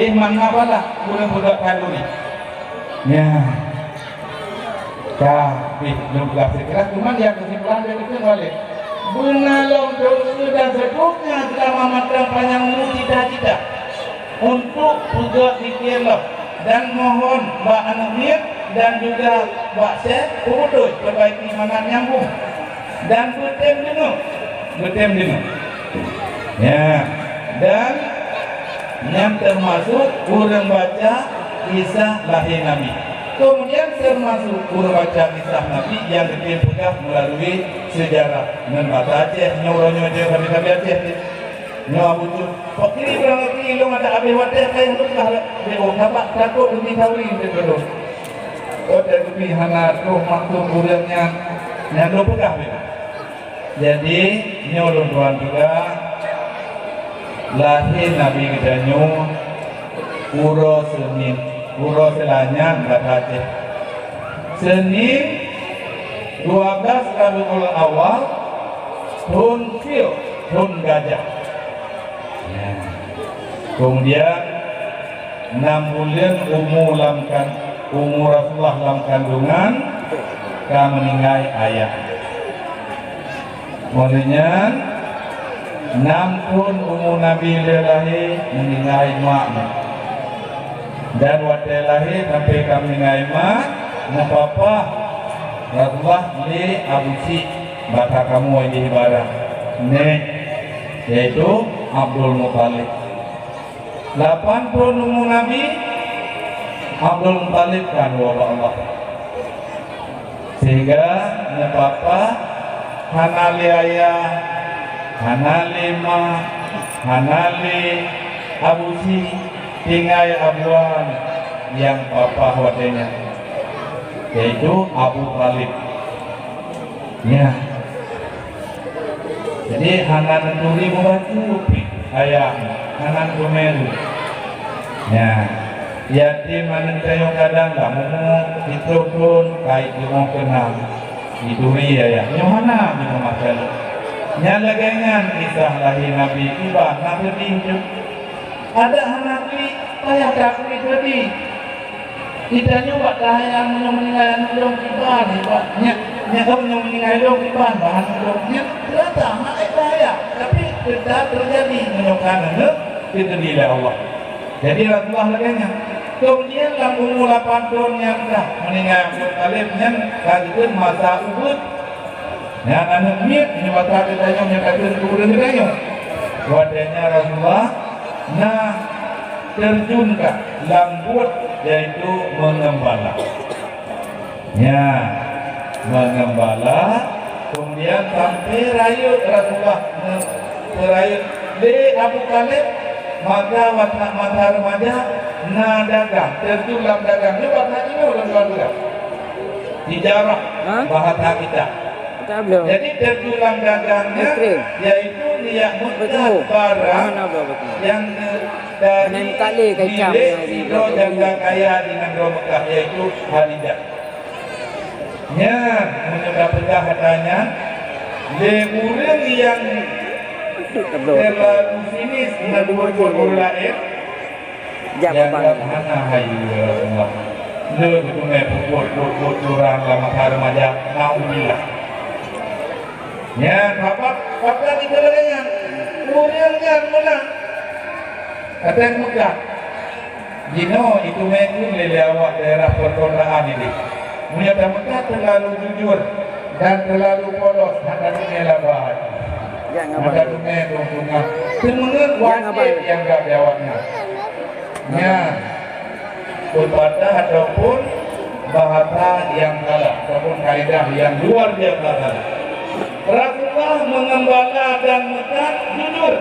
Ih, mana salah, guna budak kandung ni. Ya. Ka pih lôn peugah sikeurah, cuman nyang keusimpulan lôn keuneuk balek. Beuna lom dosa dan seterusnya selama masa panjang umur cita-cita untuk peugah zikir lom dan mohon bak aneuk miet dan juga bak syekh peubeutôi perbaiki mangat nyambung dan beutem deungoe, beutem deungoe. Ya, dan nyan teumasuk ureueng baca kisah lahé Nabi. Keumudian teumasuk ureueng baca kisah Nabi nyang geutem peugah meulalui seujarah ngon basa Aceh. Nyoe uroe nyoe jeuet sabe-sabe Aceh jih. Nyoe Abu Jun. Fakiri barang lagèe ilong ada abéh watèe ka lôn peugah lé. Beuh, oh, sabab takot demi sauri lé keudroe. Watèe demi hana troh maklum ureueng nyan, nyan lôn peugah beuh. Jadi, nyoe lôn tuan peugah, lahé Nabi geutanyoe uroe Senin, uroe Seulanya bak Aceh. Senin, dua belas Rabiul Awal, thon Fil, thon gajah. Keumudian, nam buleuen umu lam kan-, umu Rasulullah lam kandungan ka meuninggai ayah. Óh lheueh nyan, nam thon umu Nabi lheueh lahé meuninggai mak. Dan watèe lahé sampoe ka meuninggai mak, neupapah Rasulullah lé Abu Syik, bak kamoe jih ibarat, nèk, yaitu Abdul Muthalib. Lapan thon umu Nabi, Abdul Muthalib ka lheueh ubak Allah. Sehingga neupapah hana lé ayah, hana lé mak, hana lé Abu Syik, tinggai Abu An nyang papah watèe nyan, yaitu Abu Thalib. Nyan. Jadi, hana neuturi meubacut pih ayah, hana neuturi. Nyan. Yatim aneuk tanyoe kadang lam umu siplôh thon, ka jeuet keu nam. Itu ria ya, nyoe hana nyoe mata. Nyan lagée nyan kisah lahé Nabi kiban na seudeh tu. Adak hana klik, payah taklik seudeh. Kita nyoe bak tahayang nyoe meuninggai aneuk lôn kiban, bak nyak, nyak lôn nyoe meuninggai lôn kiban, bah aneuk lôn nyak, ternyata hana ék tahayang, tapi kita terjadi meunyoe ka aneuk teukeudi lé Allah. Jadi Rasulullah lagée nyan. Kemudian lam umu lapan thon nyan dah meuninggai Abu Thalib nyan ka geukheun masa ubeut. Nyan aneuk miet nyoe masa geutanyoe nyang ka geukheun keu ureuëng geutanyoe. Watée nyan Rasulullah na terjun ka lam buet yaitu meungeumbala. Nya, meungeumbala, kemudian sampai rayeuk Rasulullah me-, rayeuk lé Abu Thalib, maka masa, masa remaja na dagang, terjun lam dagang. Nyoe bahasa jinoe lam luar dagang. Tijarah, bahasa kita. Jadi terjun lam dagangnya, yaitu niat meukat barang yang dari milék sidroe janda kaya di nanggroe Mekah, yaitu Khadijah. Nyan, meunyoe tapeugah hata nyan, lé ureuëng nyang terlalu sinis ngon ureuëng laén, dianggap hana hayu, ya Allah. Lé geuteumé peubuet-peubuet curang lam masa remaja, naudzubillah. Nyan, sahabat, pakon lagée nyan? Ureuëng nyan meunan. Até Mekah. Jinoe itu meunan lé awak daerah perkotaan ini. Meunyoe ta Mekah terlalu jujur dan terlalu polos, hana teumé laba. Hana teumé keuntungan. Seumeungeut wajéb nyang ka awaknyan. Nyan, pepatah ataupun bahasa yang salah, ataupun kaedah yang luar biasa salah. Rasulullah meungeumbala dan meukat jujur.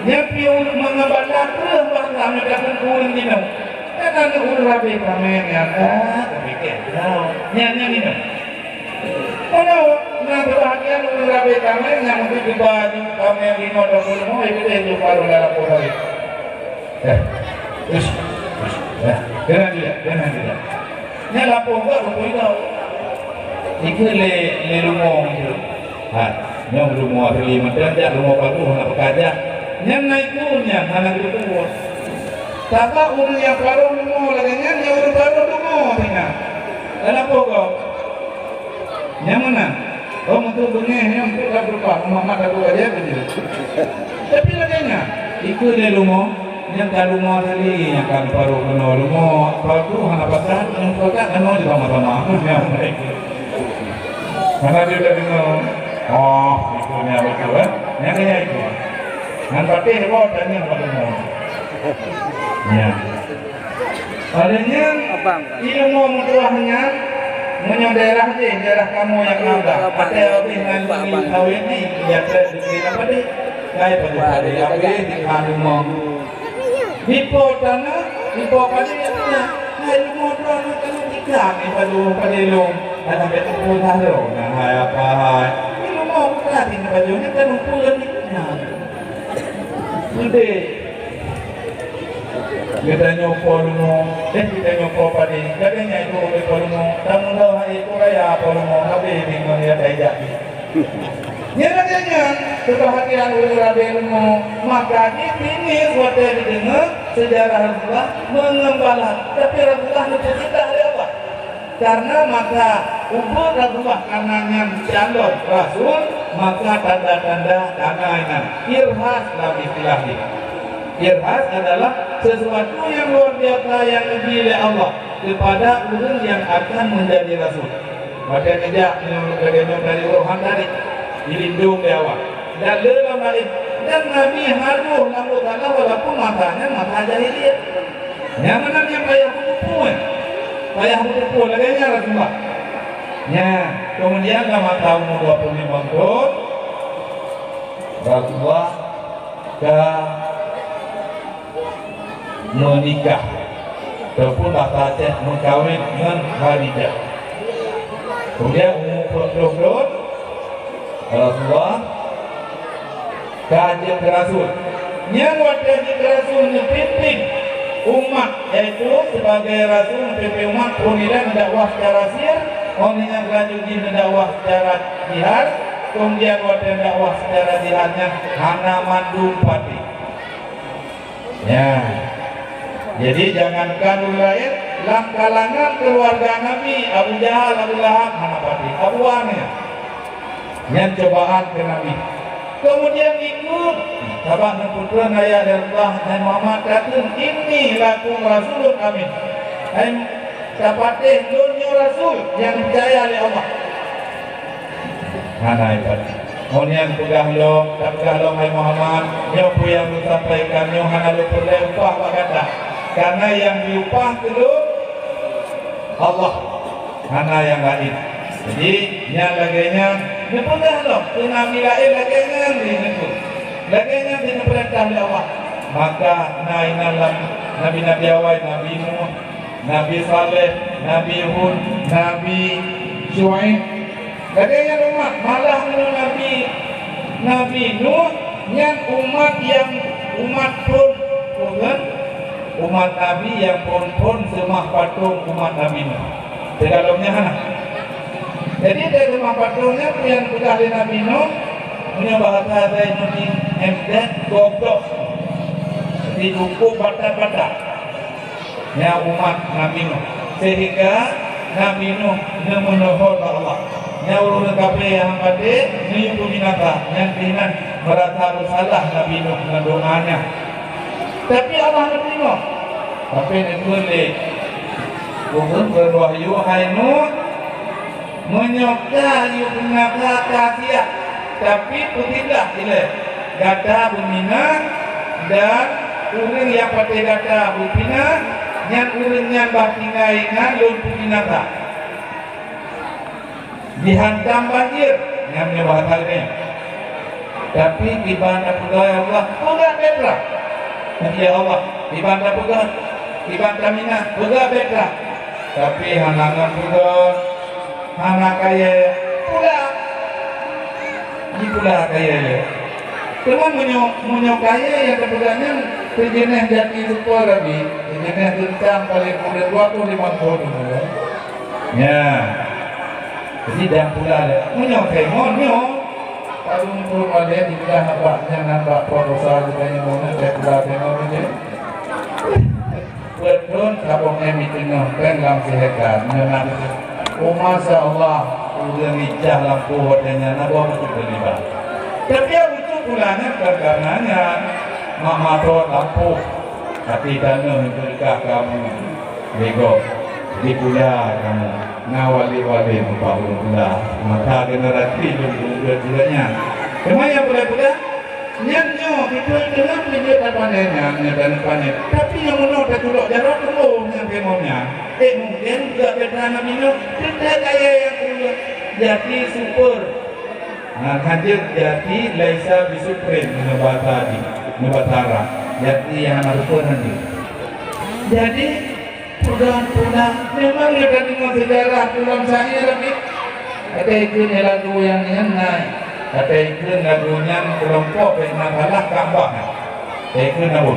Nyan pih meungeumbala kreueh bangsa meukat ureuëng jinoe. Kan aneuk ureuëng rabe kaméng nyan, ah, tapike. Nyan, nyan jinoe. Kalau na keubahgiaan ureuëng rabe kaméng nyang meukeubah jih kaméng lima dua puluh lima, eh, geude jih baru dalam pohon. Eh, ush, ush, eh, keunan tidak, keunan tidak. Nyan lapor gak rupui gak. Ikeu lé, lé rumoh itu. Ha, nyoe rumoh asli, macam jak rumoh baru, hana peukajak. Nyan na ikeu nyan, hana geutuwoe. Sabab ureuëng nyang barô rumoh lagée nyan, nyan ureuëng barô rumoh tinggai. Dah lapor gak. Nyang meunan, oh, untuk beungéh nyoe untuk ka beurubah, Muhammad Abu Aja tu je. Tapi lagée nyan, ikeu lé rumoh, nyang ka rumoh tadi, nyang ka parôk keunoe rumoh, parôk tu hana pakat, nyang pakat keunoe juga sama-sama. Hana dia dah dengar, oh, ikeu nyan betul, eh? Nyang kaya ikeu. Ngan patéh boh tanya bak rumoh. Ya. Oleh nyan, ilmu meutuah nyan, meunyoe daerah jih, daerah kamoe nyang na blah, até habéh ngon kawin ni, ya, treb dikri apa deh? Kai padu padé habéh, di khan rumoh. Dipo tanah, dipo padé, ya, hai rumoh droe, kanu tiga, ni padu padé lom, dan sampai teupeue dah lom, nah, hai apa hai. Ni rumoh bukan, ni padu, ni kan rumput ni, nah. Udeh. Geutanyoe po rumoh, eh, geutanyoe po padé. Lagée nyan itu udeh po rumoh. Tamu dah hai itu raya po rumoh, habéh bingung ya tajak. Nyan lagée nyan, keubahgiaan ureuëng rabe rumoh. Maka jih bingih watée jideungoe seujarah Rasulullah meungeumbala. Tapi Rasulullah neupeusintah lé Allah. Karena masa ubeut Rasulullah kana nyan calon rasul, maka tanda-tanda kana nyan irhas lam istilah jih. Irhas adalah sesuatu yang luar biasa yang dibri lé Allah kepada ureuëng yang akan menjadi rasul. Watée neujak meunyoe lagée nyoe dari rohan tadi, dilindong lé Allah. Dan le lam laén, dan Nabi harôh lam roh tanoh walaupun masa nyan masa jahiliyah. Nyang meunan nyang payah beuteupeue, payah beuteupeue lagée nyan Rasulullah. Nya, kemudian lam masa umur dua puluh lima thon, Rasulullah ka meunikah, ataupun bahasa Aceh meukawen ngon Khadijah. Kemudian umur peuet ploh thon, Rasulullah ka jeuet keu rasul. Nyan watée jeuet keu rasul neupimpin umat, yaitu sebagai rasul neupimpin umat, phon ilée dakwah secara sir, Óh lheueh nyan lanjut jih neudakwah secara jihad, kemudian watée dakwah secara jihad nyan hana mandum patéh. Ya. Jadi jangankan ureuëng laén, lam kalangan keuluwarga Nabi, Abu Jahal, Abu Lahab hana patéh. Abu Lahab nyan. Nyan cobaan keu Nabi. Keumudian ikot, sabab neupeutreun ayat dari Allah, "Hai Muhammad, takheun, 'Inni lakum rasulun amin.'" Hai, tapatéh lôn nyoe rasul nyang peucaya lé Allah. Hana ipat. Ngon nyan peugah lom, tapeugah lom, "Hai Muhammad, nyoe peue nyang lôn sampaikan nyoe hana lôn peureulée upah bak gata, kareuna nyang jiupah keu lôn Allah." Hana nyang laén. Jadi, nyan lagée nyan, neupeugah lom keu nabi laén lagée nyan di neugui. Lagée nyan di neupeurintah lé Allah. Maka na inan lam nabi-nabi awai, Nabi Nuh, Nabi Saleh, Nabi Hud, Nabi Syuaib. Lagée nyan umat, malah meunyoe Nabi, Nabi Nuh nyan umat nyang umat phon, phon, umat Nabi nyang phon-phon seumah patong umat Nabi Nuh. Teugalom nyan hana. Jadi, dari seumah patong nyan peue nyang peugah lé Nabi Nuh, meunyoe bahasa Indonesia, emdet, goblok. Jadi, cukup batat-batat. Nyan umat Nabi Nuh. Sehingga Nabi Nuh neumeunoe bak Allah. Nyan ureuëng kafé nyang patéh neuyue peubinasa, nyan keunan meurasa beusalah Nabi Nuh ngon doa nyan. Tapi Allah neuteurimong. Tapi neukheun lé ureuëng beurwahyu, "Hai Nuh, meunyoe ka yue peubinasa, ka siat, tapi peuteubiet ilée gata beumina, dan ureuëng nyang patéh gata beupina, nyan ureuëng nyan bah tinggai ngon lôn peubinasa." Dihantam banjir, nyan meunyoe bahasa laén. Tapi kiban tapeugah, "Ya Allah, peugah beutra." Ya Allah, kiban tapeugah, kiban tamina, "Peugah beutra." Tapi hana ngon peugah, hana kayée, pula. Jipula kayée lé. Teuma meunyoe, meunyoe kayée nyang tapeugah nyan teujeuneh jati super, Abi, teujeuneh teuntang paléng kureueng dua ploh limong thon umur. Ya. Jadi, dan pula lé. Meunyoe temon nyoe, padum pun malée dipeugah bak nyan, bak proposal geutanyoe meunan, teuh pula temon nyoe. Peuet thon sabong éh miteungoh péng lam siheka. Nyoe na, oh, masya Allah, ureuëng ijah lampôh watée nyan na boh bacut teulibat. Tapi nyang bacut pula nyan kon kareuna nyan, mak matot lampôh. Tapi tanoh nyang teudeukah kamoe, bego, dipula kamoe. Na wali-wali meupahu pula. Maka generasi lôn peubuet juga nyan. Teuma nyang pula-pula, Nyan nyoe, beutôi teuma peujeuet tapané nyan, nyan taneuk pané. Tapi nyang meunoe tatulok jaroe keumbông nyang keunoe nyan. Eh, mungken juga beda Nabi Nuh, teuntèe kayèe nyang keudua. Jati super. Nah, hanjeuet jati laisa bisupreh, meunyoe bahasa di, meunyoe bahasa Arab. Jati nyang hana super hanjeuet. Jadi, Peugah-peugah, memang gata deungoe seujarah pulang syair lagi. Gata ikheun lagu nyang nyan na. Gata ikheun lagu nyan keulompok bèk na salah Ka'bah. Gata ikheun lagu.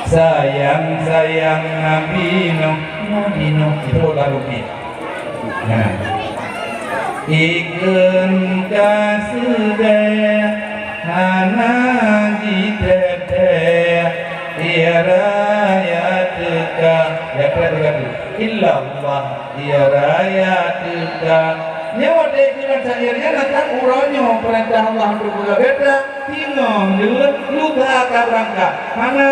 Sayang, sayang Nabi Nuh, Nabi Nuh. Itu lagu ni. Nah. Ikheun ka seudeh hana jiteuntèe, ie raya teuka, ya, teuka, teuka. Illallah, ie raya teuka. Nyoe watèe ikheun syair nyan, na tan uroe nyoe peurintah Allah untuk peugah beda. Singoh jeuet, lusa ka beurangkat. Hana.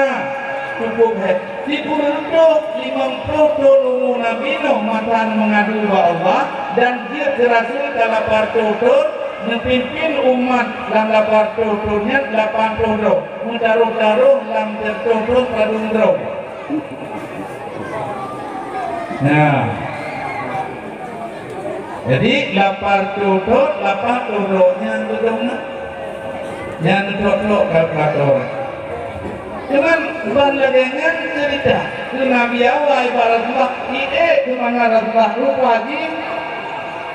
Cukup hèk. Sikureueng trok limong ploh thon umu Nabi Nuh masa meungadu bak Allah dan jeuet keu rasul ka lapan reutôh thon, neupimpin umat lam lapan reutôh thon nyan lapan ploh droe, meudaroh-daroh lam sireutôh thon padum droe. Nah. Jadi, lapan reutôh thon, lapan ploh droe nyan beudong na. Nyan trok-trok kalkulator. Cuman, ban lagèe nyan ceurita, keu Nabi awai bak Rasulullah, iék keu mangat Rasulullah, rupa jih,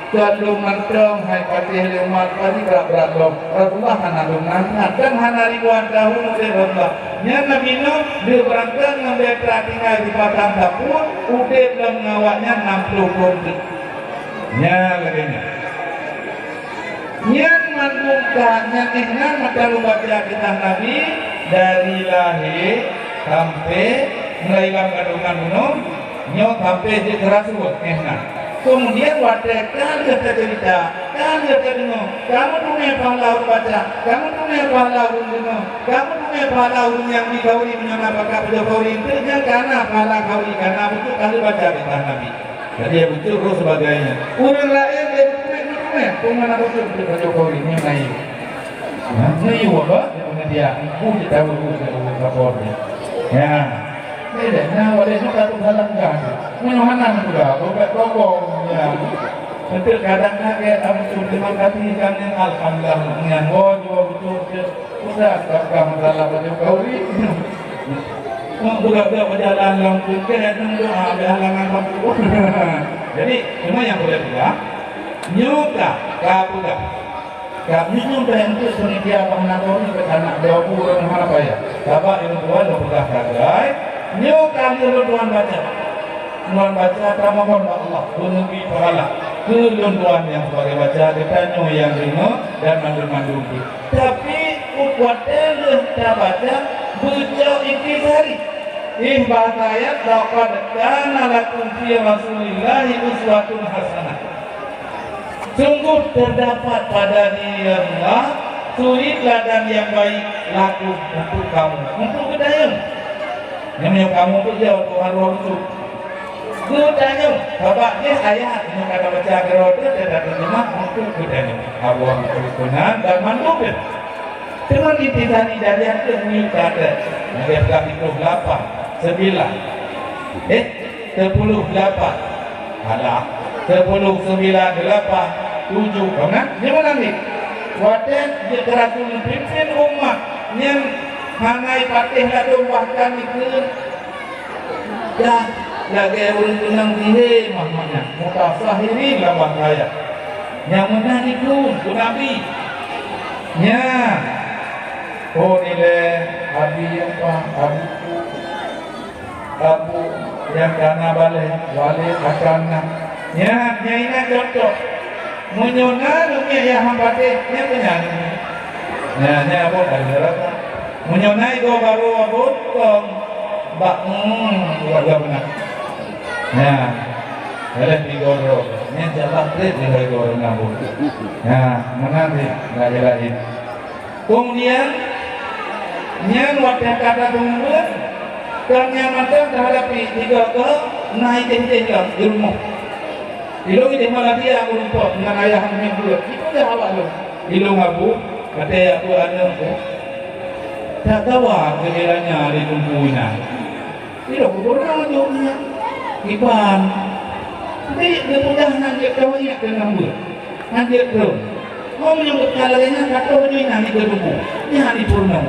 kon lôn mantong hai patéh lé umat, pasti brat-brat lom. Rasulullah hana lôn mantong, dan hana ribuan tahun udép Rasulullah. Nyan Nabi Nuh, deuh beurangkat ngon bèk tinggai di padang gurun, udép lom ngon awaknyan nam ploh thon teuk. Nyan lagèe nyan. Nyan mandum ka, nyan éh nyan mata baca kisah Nabi dari lahé sampai mulai lam kandungan bunoe, nyoe sampai jeuet keu rasul, éh nyan. Kemudian watèe ka lheueh taceurita, ka lheueh tadeungoe, kamoe teumé pahala ureueng baca, kamoe teumé pahala ureueng deungoe, kamoe teumé pahala ureueng nyang bri khauri meunyoe na bakat pajoh khauri, enteuk nyan ka na pahala khauri, ka na beutôi ka lheueh baca kisah Nabi. Jadi, ya beutôi roh sebagainya. Ureueng laén dia beutôi-beutôi, peue mana beutôi-beutôi pajoh khauri, nyoe na yue. Ha, nyoe yue apa? Dia pengertian. Ibu kita beutôi, dia beutôi kapol dia. Ya. Ni deh, nah, boleh nyoe ka tu salah dah. Nyoe hana tu dah, bobek bobong. Ya. Beutôi kadang kaget, ah, beutôi terima kasih kan, alhamdulillah. Nyan, oh, jua beutôi, beutôi. Udah, ka, ka masalah pajoh khauri. Mau budak-budak berjalan lam kungkét, nunggu, ah, ada halangan lampu. Jadi, cuma nyang boleh peugah, nyoe ka, ka peugah. Ka nyoe payah untuk panitia Bang Nabori ke anak dua puluh orang hana payah. Sabab ilmu Tuhan dah peugah sagai, nyoe ka lheueh lôn tuan baca. Lôn baca, tamohon bak Allah, beuneubri pahala keu lôn tuan nyang sebagai baca, geutanyoe nyang deungoe dan mandum-mandum pih. Tapi, watèe lheueh tabaca, beucok intisari. Ih, bahasa ayat, "Laqad kana lakum fi Rasulillahi uswatun hasanah." Sungguh terdapat pada diri Allah suri teladan yang baik lakum, untuk kamu, untuk geutanyoe. Nyang meunyoe kamoe beujaweueb Tuhan roh beutôi. Geutanyoe, sabab jih ayat nyang ka tabaca keudroe teuh teutarjeumaih untuk geutanyoe. Awak keunan dan mandum pih. Teuma intisari dari nyang keu miyueb kata, lagèe ka siplôh lapan, sembilan. Eh, sepuluh lapan. Alah, sepuluh sembilan lapan tujuh. Kau na? Nyoe meunan ni. Watèe jeuet keu rasul pimpin umat nyang hana patéh ladôm bahkan dikeue Dah lagèe ureueng keunong sihé mah nyan, mutasahirin lam bahasa ayat. Nyang meunan itu keu Nabi. Nyan. Oh, nilai Abi apa? Abi, Abu nyang kana balèe, walé akan na. Nyan, nyan inan contoh. Meunyoe na leumiek nyang han patéh, nyan keunan. Nyan, nyan abon dari neraka. Meunyoe na igoe barô abon, kong bak, hmm, keluarga meunan. Nyan, boleh tiga droe. Nyan siapa trép dengan igoe barô abon. Nyan, meunan sih, lagi-lagi. Kemudian, nyan watèe ka tateumeubuet, kon nyan mantong tahadapi tiga goe na idéh-idéh lom di rumoh. Ilôn idéh malam dia meurumpok ngon ayah ngon buet. Itu dah awak lôn. Ilôn abu, kata ya abu aneuk tu. Tak tawa keuhilangnya di Teungku Inan. Ilôn gubernur jaweueb nyan. Iban. Tapi geupeugah nyan jeuet kawai nyan keu ngon buet. Nyan jeuet keu. Hom nyang beutôi lagèe nyan ka troh jih nyan di keu Teungku. Nyan di Purno.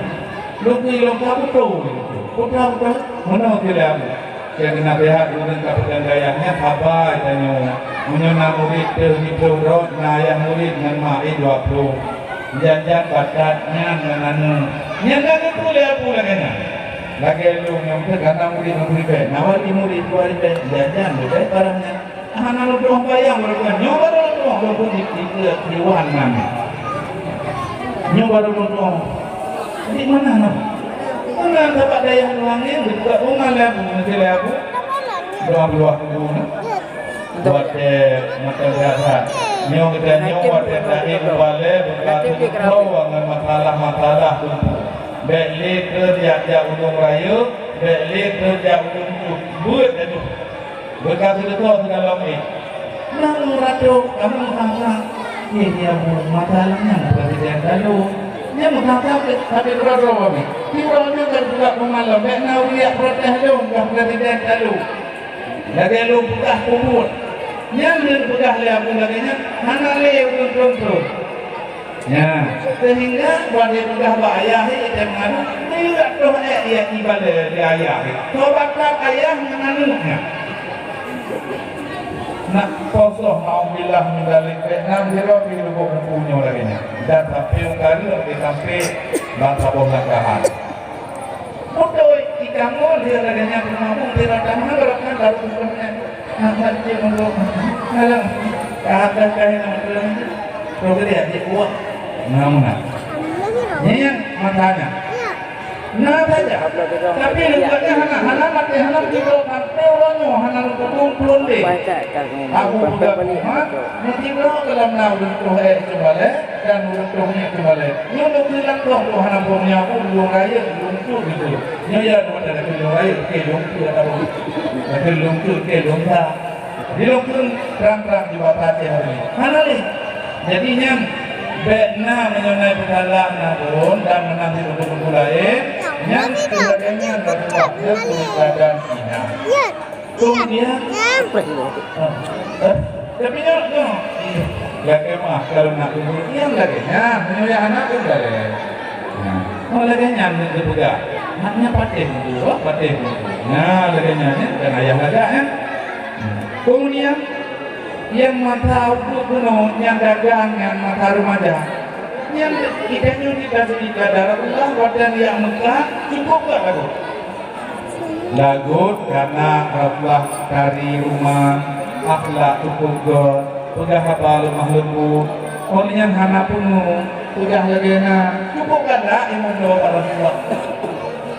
Lôn keu ilôn ka beutôi. Putra-putra. Meunoe keu lé abu. Nyang keuneuk pihak ureueng ka peugah gaya nyan haba tanyoe. Meunyoe na murit teuh siplôh droe, na ayah murit ngon ma eh dua ploh. Jan-jan batat nyan ngon aneuk. Nyan na geukheun lé abu lagèe nyan. Lagèe lôn nyang teuh ka na murit ngon murit bèe. Na wali murit dua ribèe. Jan-jan leubèh barang nyan. Hana lôn tuoh bayang baru kan. Nyoe baru lôn tuoh, lôn pun di, di, di, di Wuhan nyan. Nyoe baru lôn tuoh. Di mana na? Mana tempat dayah Wuhan ni? Buka rumah lah, mesti lah aku. Dua puluh aku na. Watèe mata sehat. Nyoe kita nyoe watèe tahi ubale buka tu ngon masalah-masalah tu. Bèk lé keu jak-jak Ulôn Rayeuk, bèk lé keu jak Ulôn Cut. Buet dah tu. Beuka seudeutoe sigohlom éh. Nang meurato kamoe sangka, "Yeh, ya bu, masalah nyan presiden lalu." Nyan meusangka tapi meurato kami. Sidroe nyoe kan juga peumalon, bèk na ureueng protes lôn ka presiden lalu. Lagèe lôn peugah peubuet. Nyan lôn peugah lé aku lagèe nyan, hana lé ureueng tron-tron. Nyan, sehingga ban lé peugah bak ayah, eh, teuh meuaneuk, nyoe toh, eh, ia iban lé, lé ayah, eh. Toh bakat ayah ngon aneuk nyan. Nak posoh, naudzubillah min dzalik, eh, nam sidroe pih lubuk mupu nyoe lagèe nyan. Dan sampai ungkara, eh, sampai ban saboh langkahan. Beutôi, ikamoe lheueh lagèe nyan peurumoh, lheueh lagèe nyan, lheueh lagèe nyan, lheueh lagèe nyan, lheueh lagèe nyan. Ka, ka, ka, yang betul. Kau kena dia buat. Nah, mana? Ni yang matanya. Nah, saja. Tapi dia buatnya hana, hana mati, hana tidur sampai orang nyoh, hana nunggu pun deh. Aku budak rumah, nanti berapa dalam nau untuk eh coba leh, dan untuk ni coba leh. Ni untuk bilang kau tu hana punya aku, belum raya, belum tu gitu. Ni ya, dua dah kena raya, okey, belum tu, kata aku. Tapi belum tu, okey, belum dah. Di lôn kheun trang-trang di bak até hari nyoe. Hana lé. Jadi nyan, bèk na meunyoe na peusalah na lôn dan meunan di buku-buku laén, nyan lagèe nyan Rasulullah, nyan peungeuladan ingat. Kemudian, eh, eh, tapi nyoe, nyoe, lagèe mah, kalau nak umur, nyan lagèe nyan, meunyoe hana pun lagèe. Nah, oh, lagèe nyan nyan geupeugah. Mak nyan patéh mutu, oh, patéh mutu. Nah, lagèe nyan, nyan bukan ayah lagak, nyan. Kemudian, nyang masa ukeue bunoe, nyang dagang, nyang masa remaja. Nyan kita nyoe kita seudia darah Allah, watèe jak Mekah, cukup gak lagu. Lagot karena Rasulullah tari ruman, akhlak cukup göt, peugah haba leumah leumbut. Awak nyan hana peungeut, peugah lagèe na, cukup gata ilmu doa bak Rasulullah.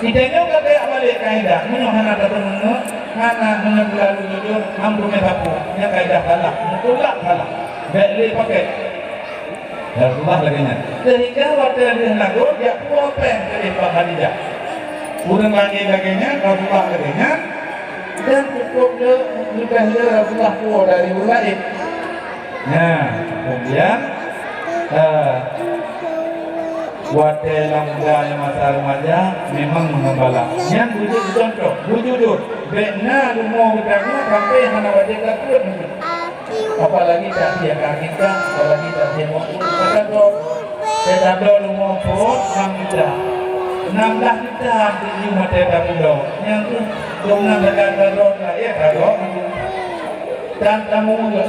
Kita nyoe ka kaya balik kaidah, meunyoe hana tateumèe, hana meunyoe teulalu jujur, ampun meusapeue, nyan kaidah salah, mutlak salah. Bèk lé pakai. Rasulullah lagèe nyan. Sehingga watèe lheueh lagot, jak puwoe péng keu Khadijah. Ureueng laén lagèe nyan, Rasulullah lagèe nyan, dan cukup le, leubeh le Rasulullah puwoe dari ureueng laén. Nah, kemudian, eh, watèe lam muda nyang masa remaja, memang mengembala. Nyan bujur contoh, bujur. Bèk na rumoh geutanyoe sampai hana wajéb lakukan. Apalagi tak dia kaki kan, apalagi tak dia mau kata dong. Saya tak ada rumah pun enam juta. Enam belas juta tu you mata tak ada. Yang tu dong nak kata dong lah ya kalau dan kamu juga.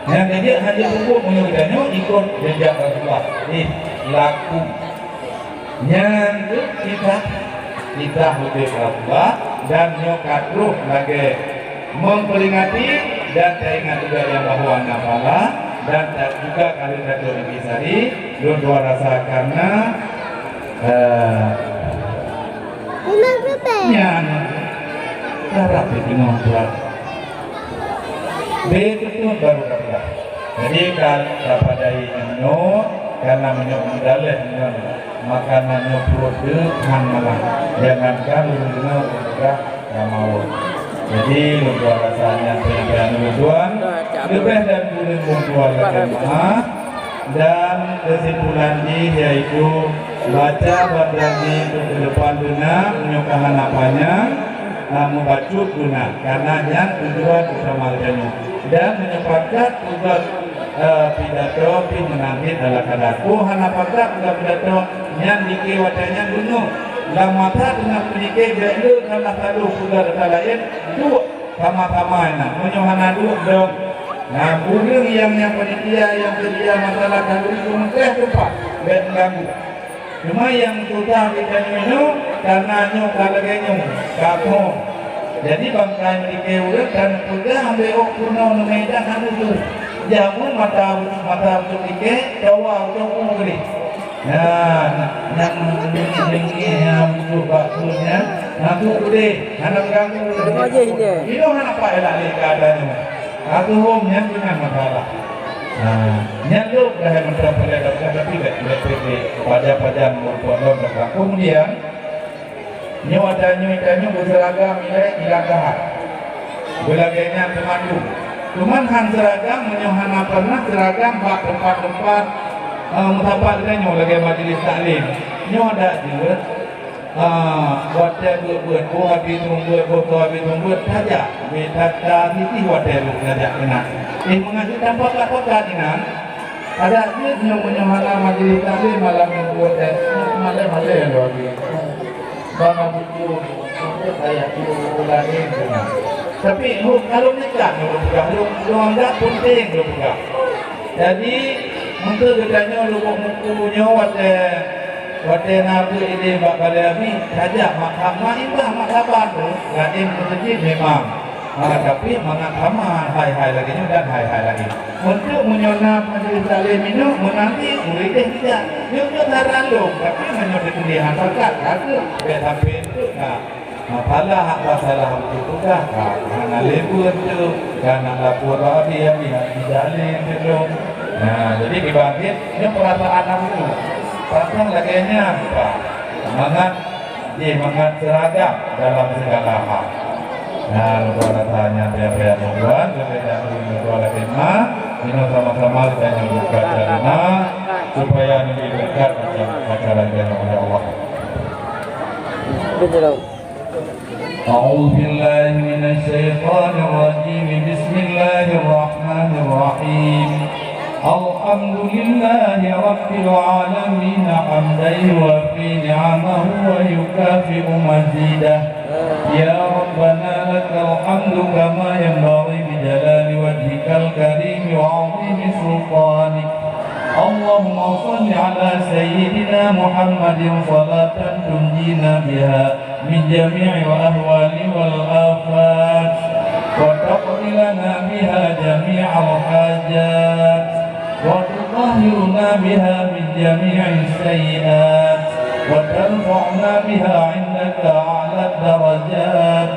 Yang dia hanya cukup menyuruh ikut jejak Rasulullah. Eh, laku. Nyan keuh titah, titah udép Rasulullah dan nyoe ka troh lagèe memperingati dan taingat juga nyang bahwa na pahala dan ta-, juga ka lheueh tateuk Negeri Sari, lôn dua rasa karena, eh, nyan harap ditengoh buat. Betul baru dapat. Jadi, ka tapadai nyoe, karena meunyoe meudaléh ngon makanan nyoe pruet deuk han malah. Jangankan ureueng deungoe, ureueng peugah ka mawöt. Jadi, lôn dua rasa nyan penyampaian ulôn tuan. Leubeh dan kureueng lôn tuan lakèe meu'ah. Dan kesimpulan jih yaitu baca bak droeneuh keu depan beuna, meunyoe ka hana panyang, na meubacut guna, karena nyan tujuan utama geutanyoe. Dan meunyoe pakat peugah, eh, pidato pih meunan cit ala kadar. Oh, hana pakat peugah pidato, nyan dike watèe nyan beungoh. Lam masa teungoh meunike, jeuet le salah satu peugah rasa laén, duek sama-sama nyan. Meunyoe hana duek dong, nah, ureueng nyang, nyang panitia nyang seudia masalah khanduri, meuteh teumpat, bèk meuganggu. Cuma nyang susah geutanyoe nyoe, karena nyoe ka lagèe nyoe, ka phon. Jadi, bankai meudike ureueng kan peugah ambek ôk peunoh neumedan hana tu. Jameun mata, mata ucok ike, cawa ucok u geude. Nah, nyang meungieng-ngieng nyang ucok bak peuet nyan, nah tu geude, hana ganggu. Inoe hana paih lagèe keuadaan nyoe. Ka tuhom nyan keuh nyan masalah. Nah, nyan tu dah mantong pandai dah bukan, tapi bèk, bèk, bèk, bèk pajan-pajan meureumpok lom dah. Kemudian, nyoe ada nyoe, ada nyoe beuseuragam ilèe ilang dahat. Beulagèe nyan teumandum. Cuman han seuragam, meunyoe hana pernah seuragam bak teumpat-teumpat, eh, meusapat lagèe nyoe, lagèe majlis taklim. Nyoe adak jeuet, Ah, watèe beuet-beuet, boh abéh tueng beuet, boh soe abéh tueng beuet, tajak. Bèk that-that titih watèe lôn tajak keunan. Eh, meungaji tanpa pakat-pakat inan. Adak jeuet nyoe meunyoe hana majlis taklim malam minggu watèe. Malèe-malèe lôn abéh. Bang Abu Tueng, ayah tu laén keunan. Tapi, lôn, kalau nikah lôn peugah, lôn, lôn anggap penting lôn peugah. Jadi, mungken geutanyoe lubuk muku nyoe watèe, watèe na beuet idéh bak balèe abéh, tajak mak, mak imbah mak saban tu, laén meuseujid memang. Ah, tapi mangat hama hai-hai lagèe nyoe dan hai-hai lagèe nyoe. Untuk meunyoe na majelis taklim inong meunanti, murideh tidak. Nyoe-nyoe saran lôn, tapi meunyoe teukeudi hana pakat, takut bèk sampai untuk na masalah hak masalah untuk tugas. Ha, hana lé peue tu, ka na lapor bak dia, pihak tidak lé untuk lôn. Nah, jadi dibangkit, nyoe perasaan aku tu. Perasaan lagèe nyan, Pak. Semangat Jih mangat seuragam dalam segala hal. Nah, lupa rasanya tiap-tiap tuan, lebih dahulu lupa lagi ma, kita sama-sama kita nyambut baca doa supaya lebih dekat dengan acara kita oleh Allah. أعوذ بالله من الشيطان الرجيم. بسم الله الرحمن الرحيم. الحمد لله رب العالمين حمدا يوافي نعمه ويكافئ مزيده. يا ربنا لك الحمد كما ينبغي لجلال وجهك الكريم وعظيم سلطانك. اللهم صل على سيدنا محمد صلاة تنجينا بها من جميع الأهوال والآفات، وتقضي لنا بها جميع الحاجات، وتطهرنا بها من جميع السيئات، وترفعنا بها عندك أعلى الدرجات،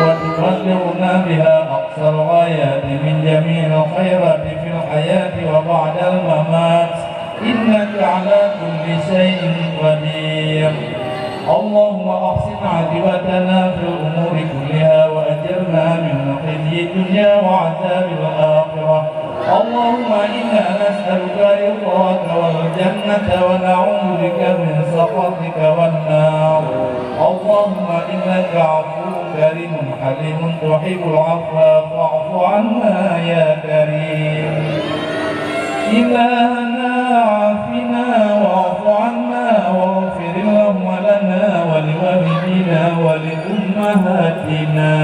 وتبلغنا بها أقصى الغايات من جميع الخيرات في الحياة وبعد الممات. إنك على كل شيء قدير. اللهم أحسن عاقبتنا في الأمور كلها وأجرنا من خزي الدنيا وعذاب الآخرة. اللهم إنا نسألك رضاك والجنة ونعوذ بك من سخطك والنار. اللهم إنك عفو كريم حليم تحب العفو فاعف عنا يا كريم. إلهنا عافنا واعف عنا واغفر اللهم لنا ولوالدينا ولأمهاتنا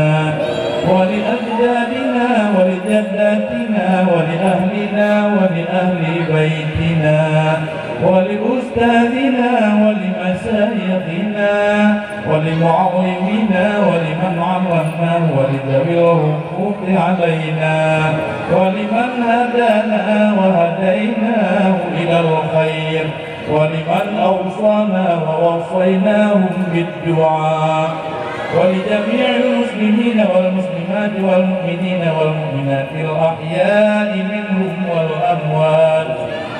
ولأجدادنا ولجداتنا ولأهلنا ولأهل بيتنا ولأستاذنا ولمشايخنا ولمعلمينا ولمن علمناه ولذوي الحقوق علينا ولمن هدانا وهديناه إلى الخير ولمن أوصانا ووصيناهم بالدعاء ولجميع المسلمين والمسلمات والمؤمنين والمؤمنات الأحياء منهم والأموات.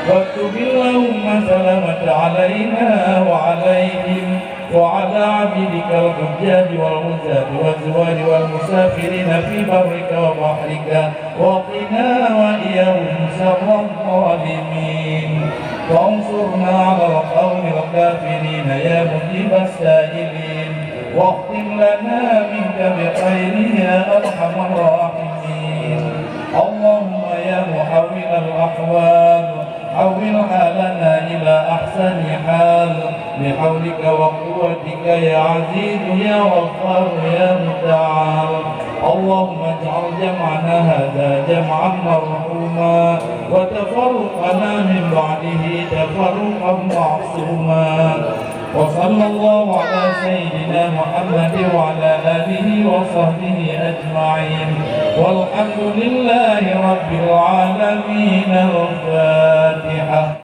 واكتب اللهم السلامة علينا وعليهم وعلى عبيدك الحجاج والغزاة والزوار والمسافرين في برك وبحرك، وقنا وإياهم شر الظالمين، وانصرنا على القوم الكافرين يا مجيب السائلين، واختم لنا منك بخير يا أرحم الراحمين. اللهم يا محول الأحوال، حول حالنا إلى أحسن حال بحولك وقوتك يا عزيز يا غفار يا متعال. اللهم اجعل جمعنا هذا جمعا مرحوما وتفرقنا من بعده تفرقا معصوما. وصلى الله على سيدنا محمد وعلى آله وصحبه أجمعين. والحمد لله رب العالمين. الفاتحة.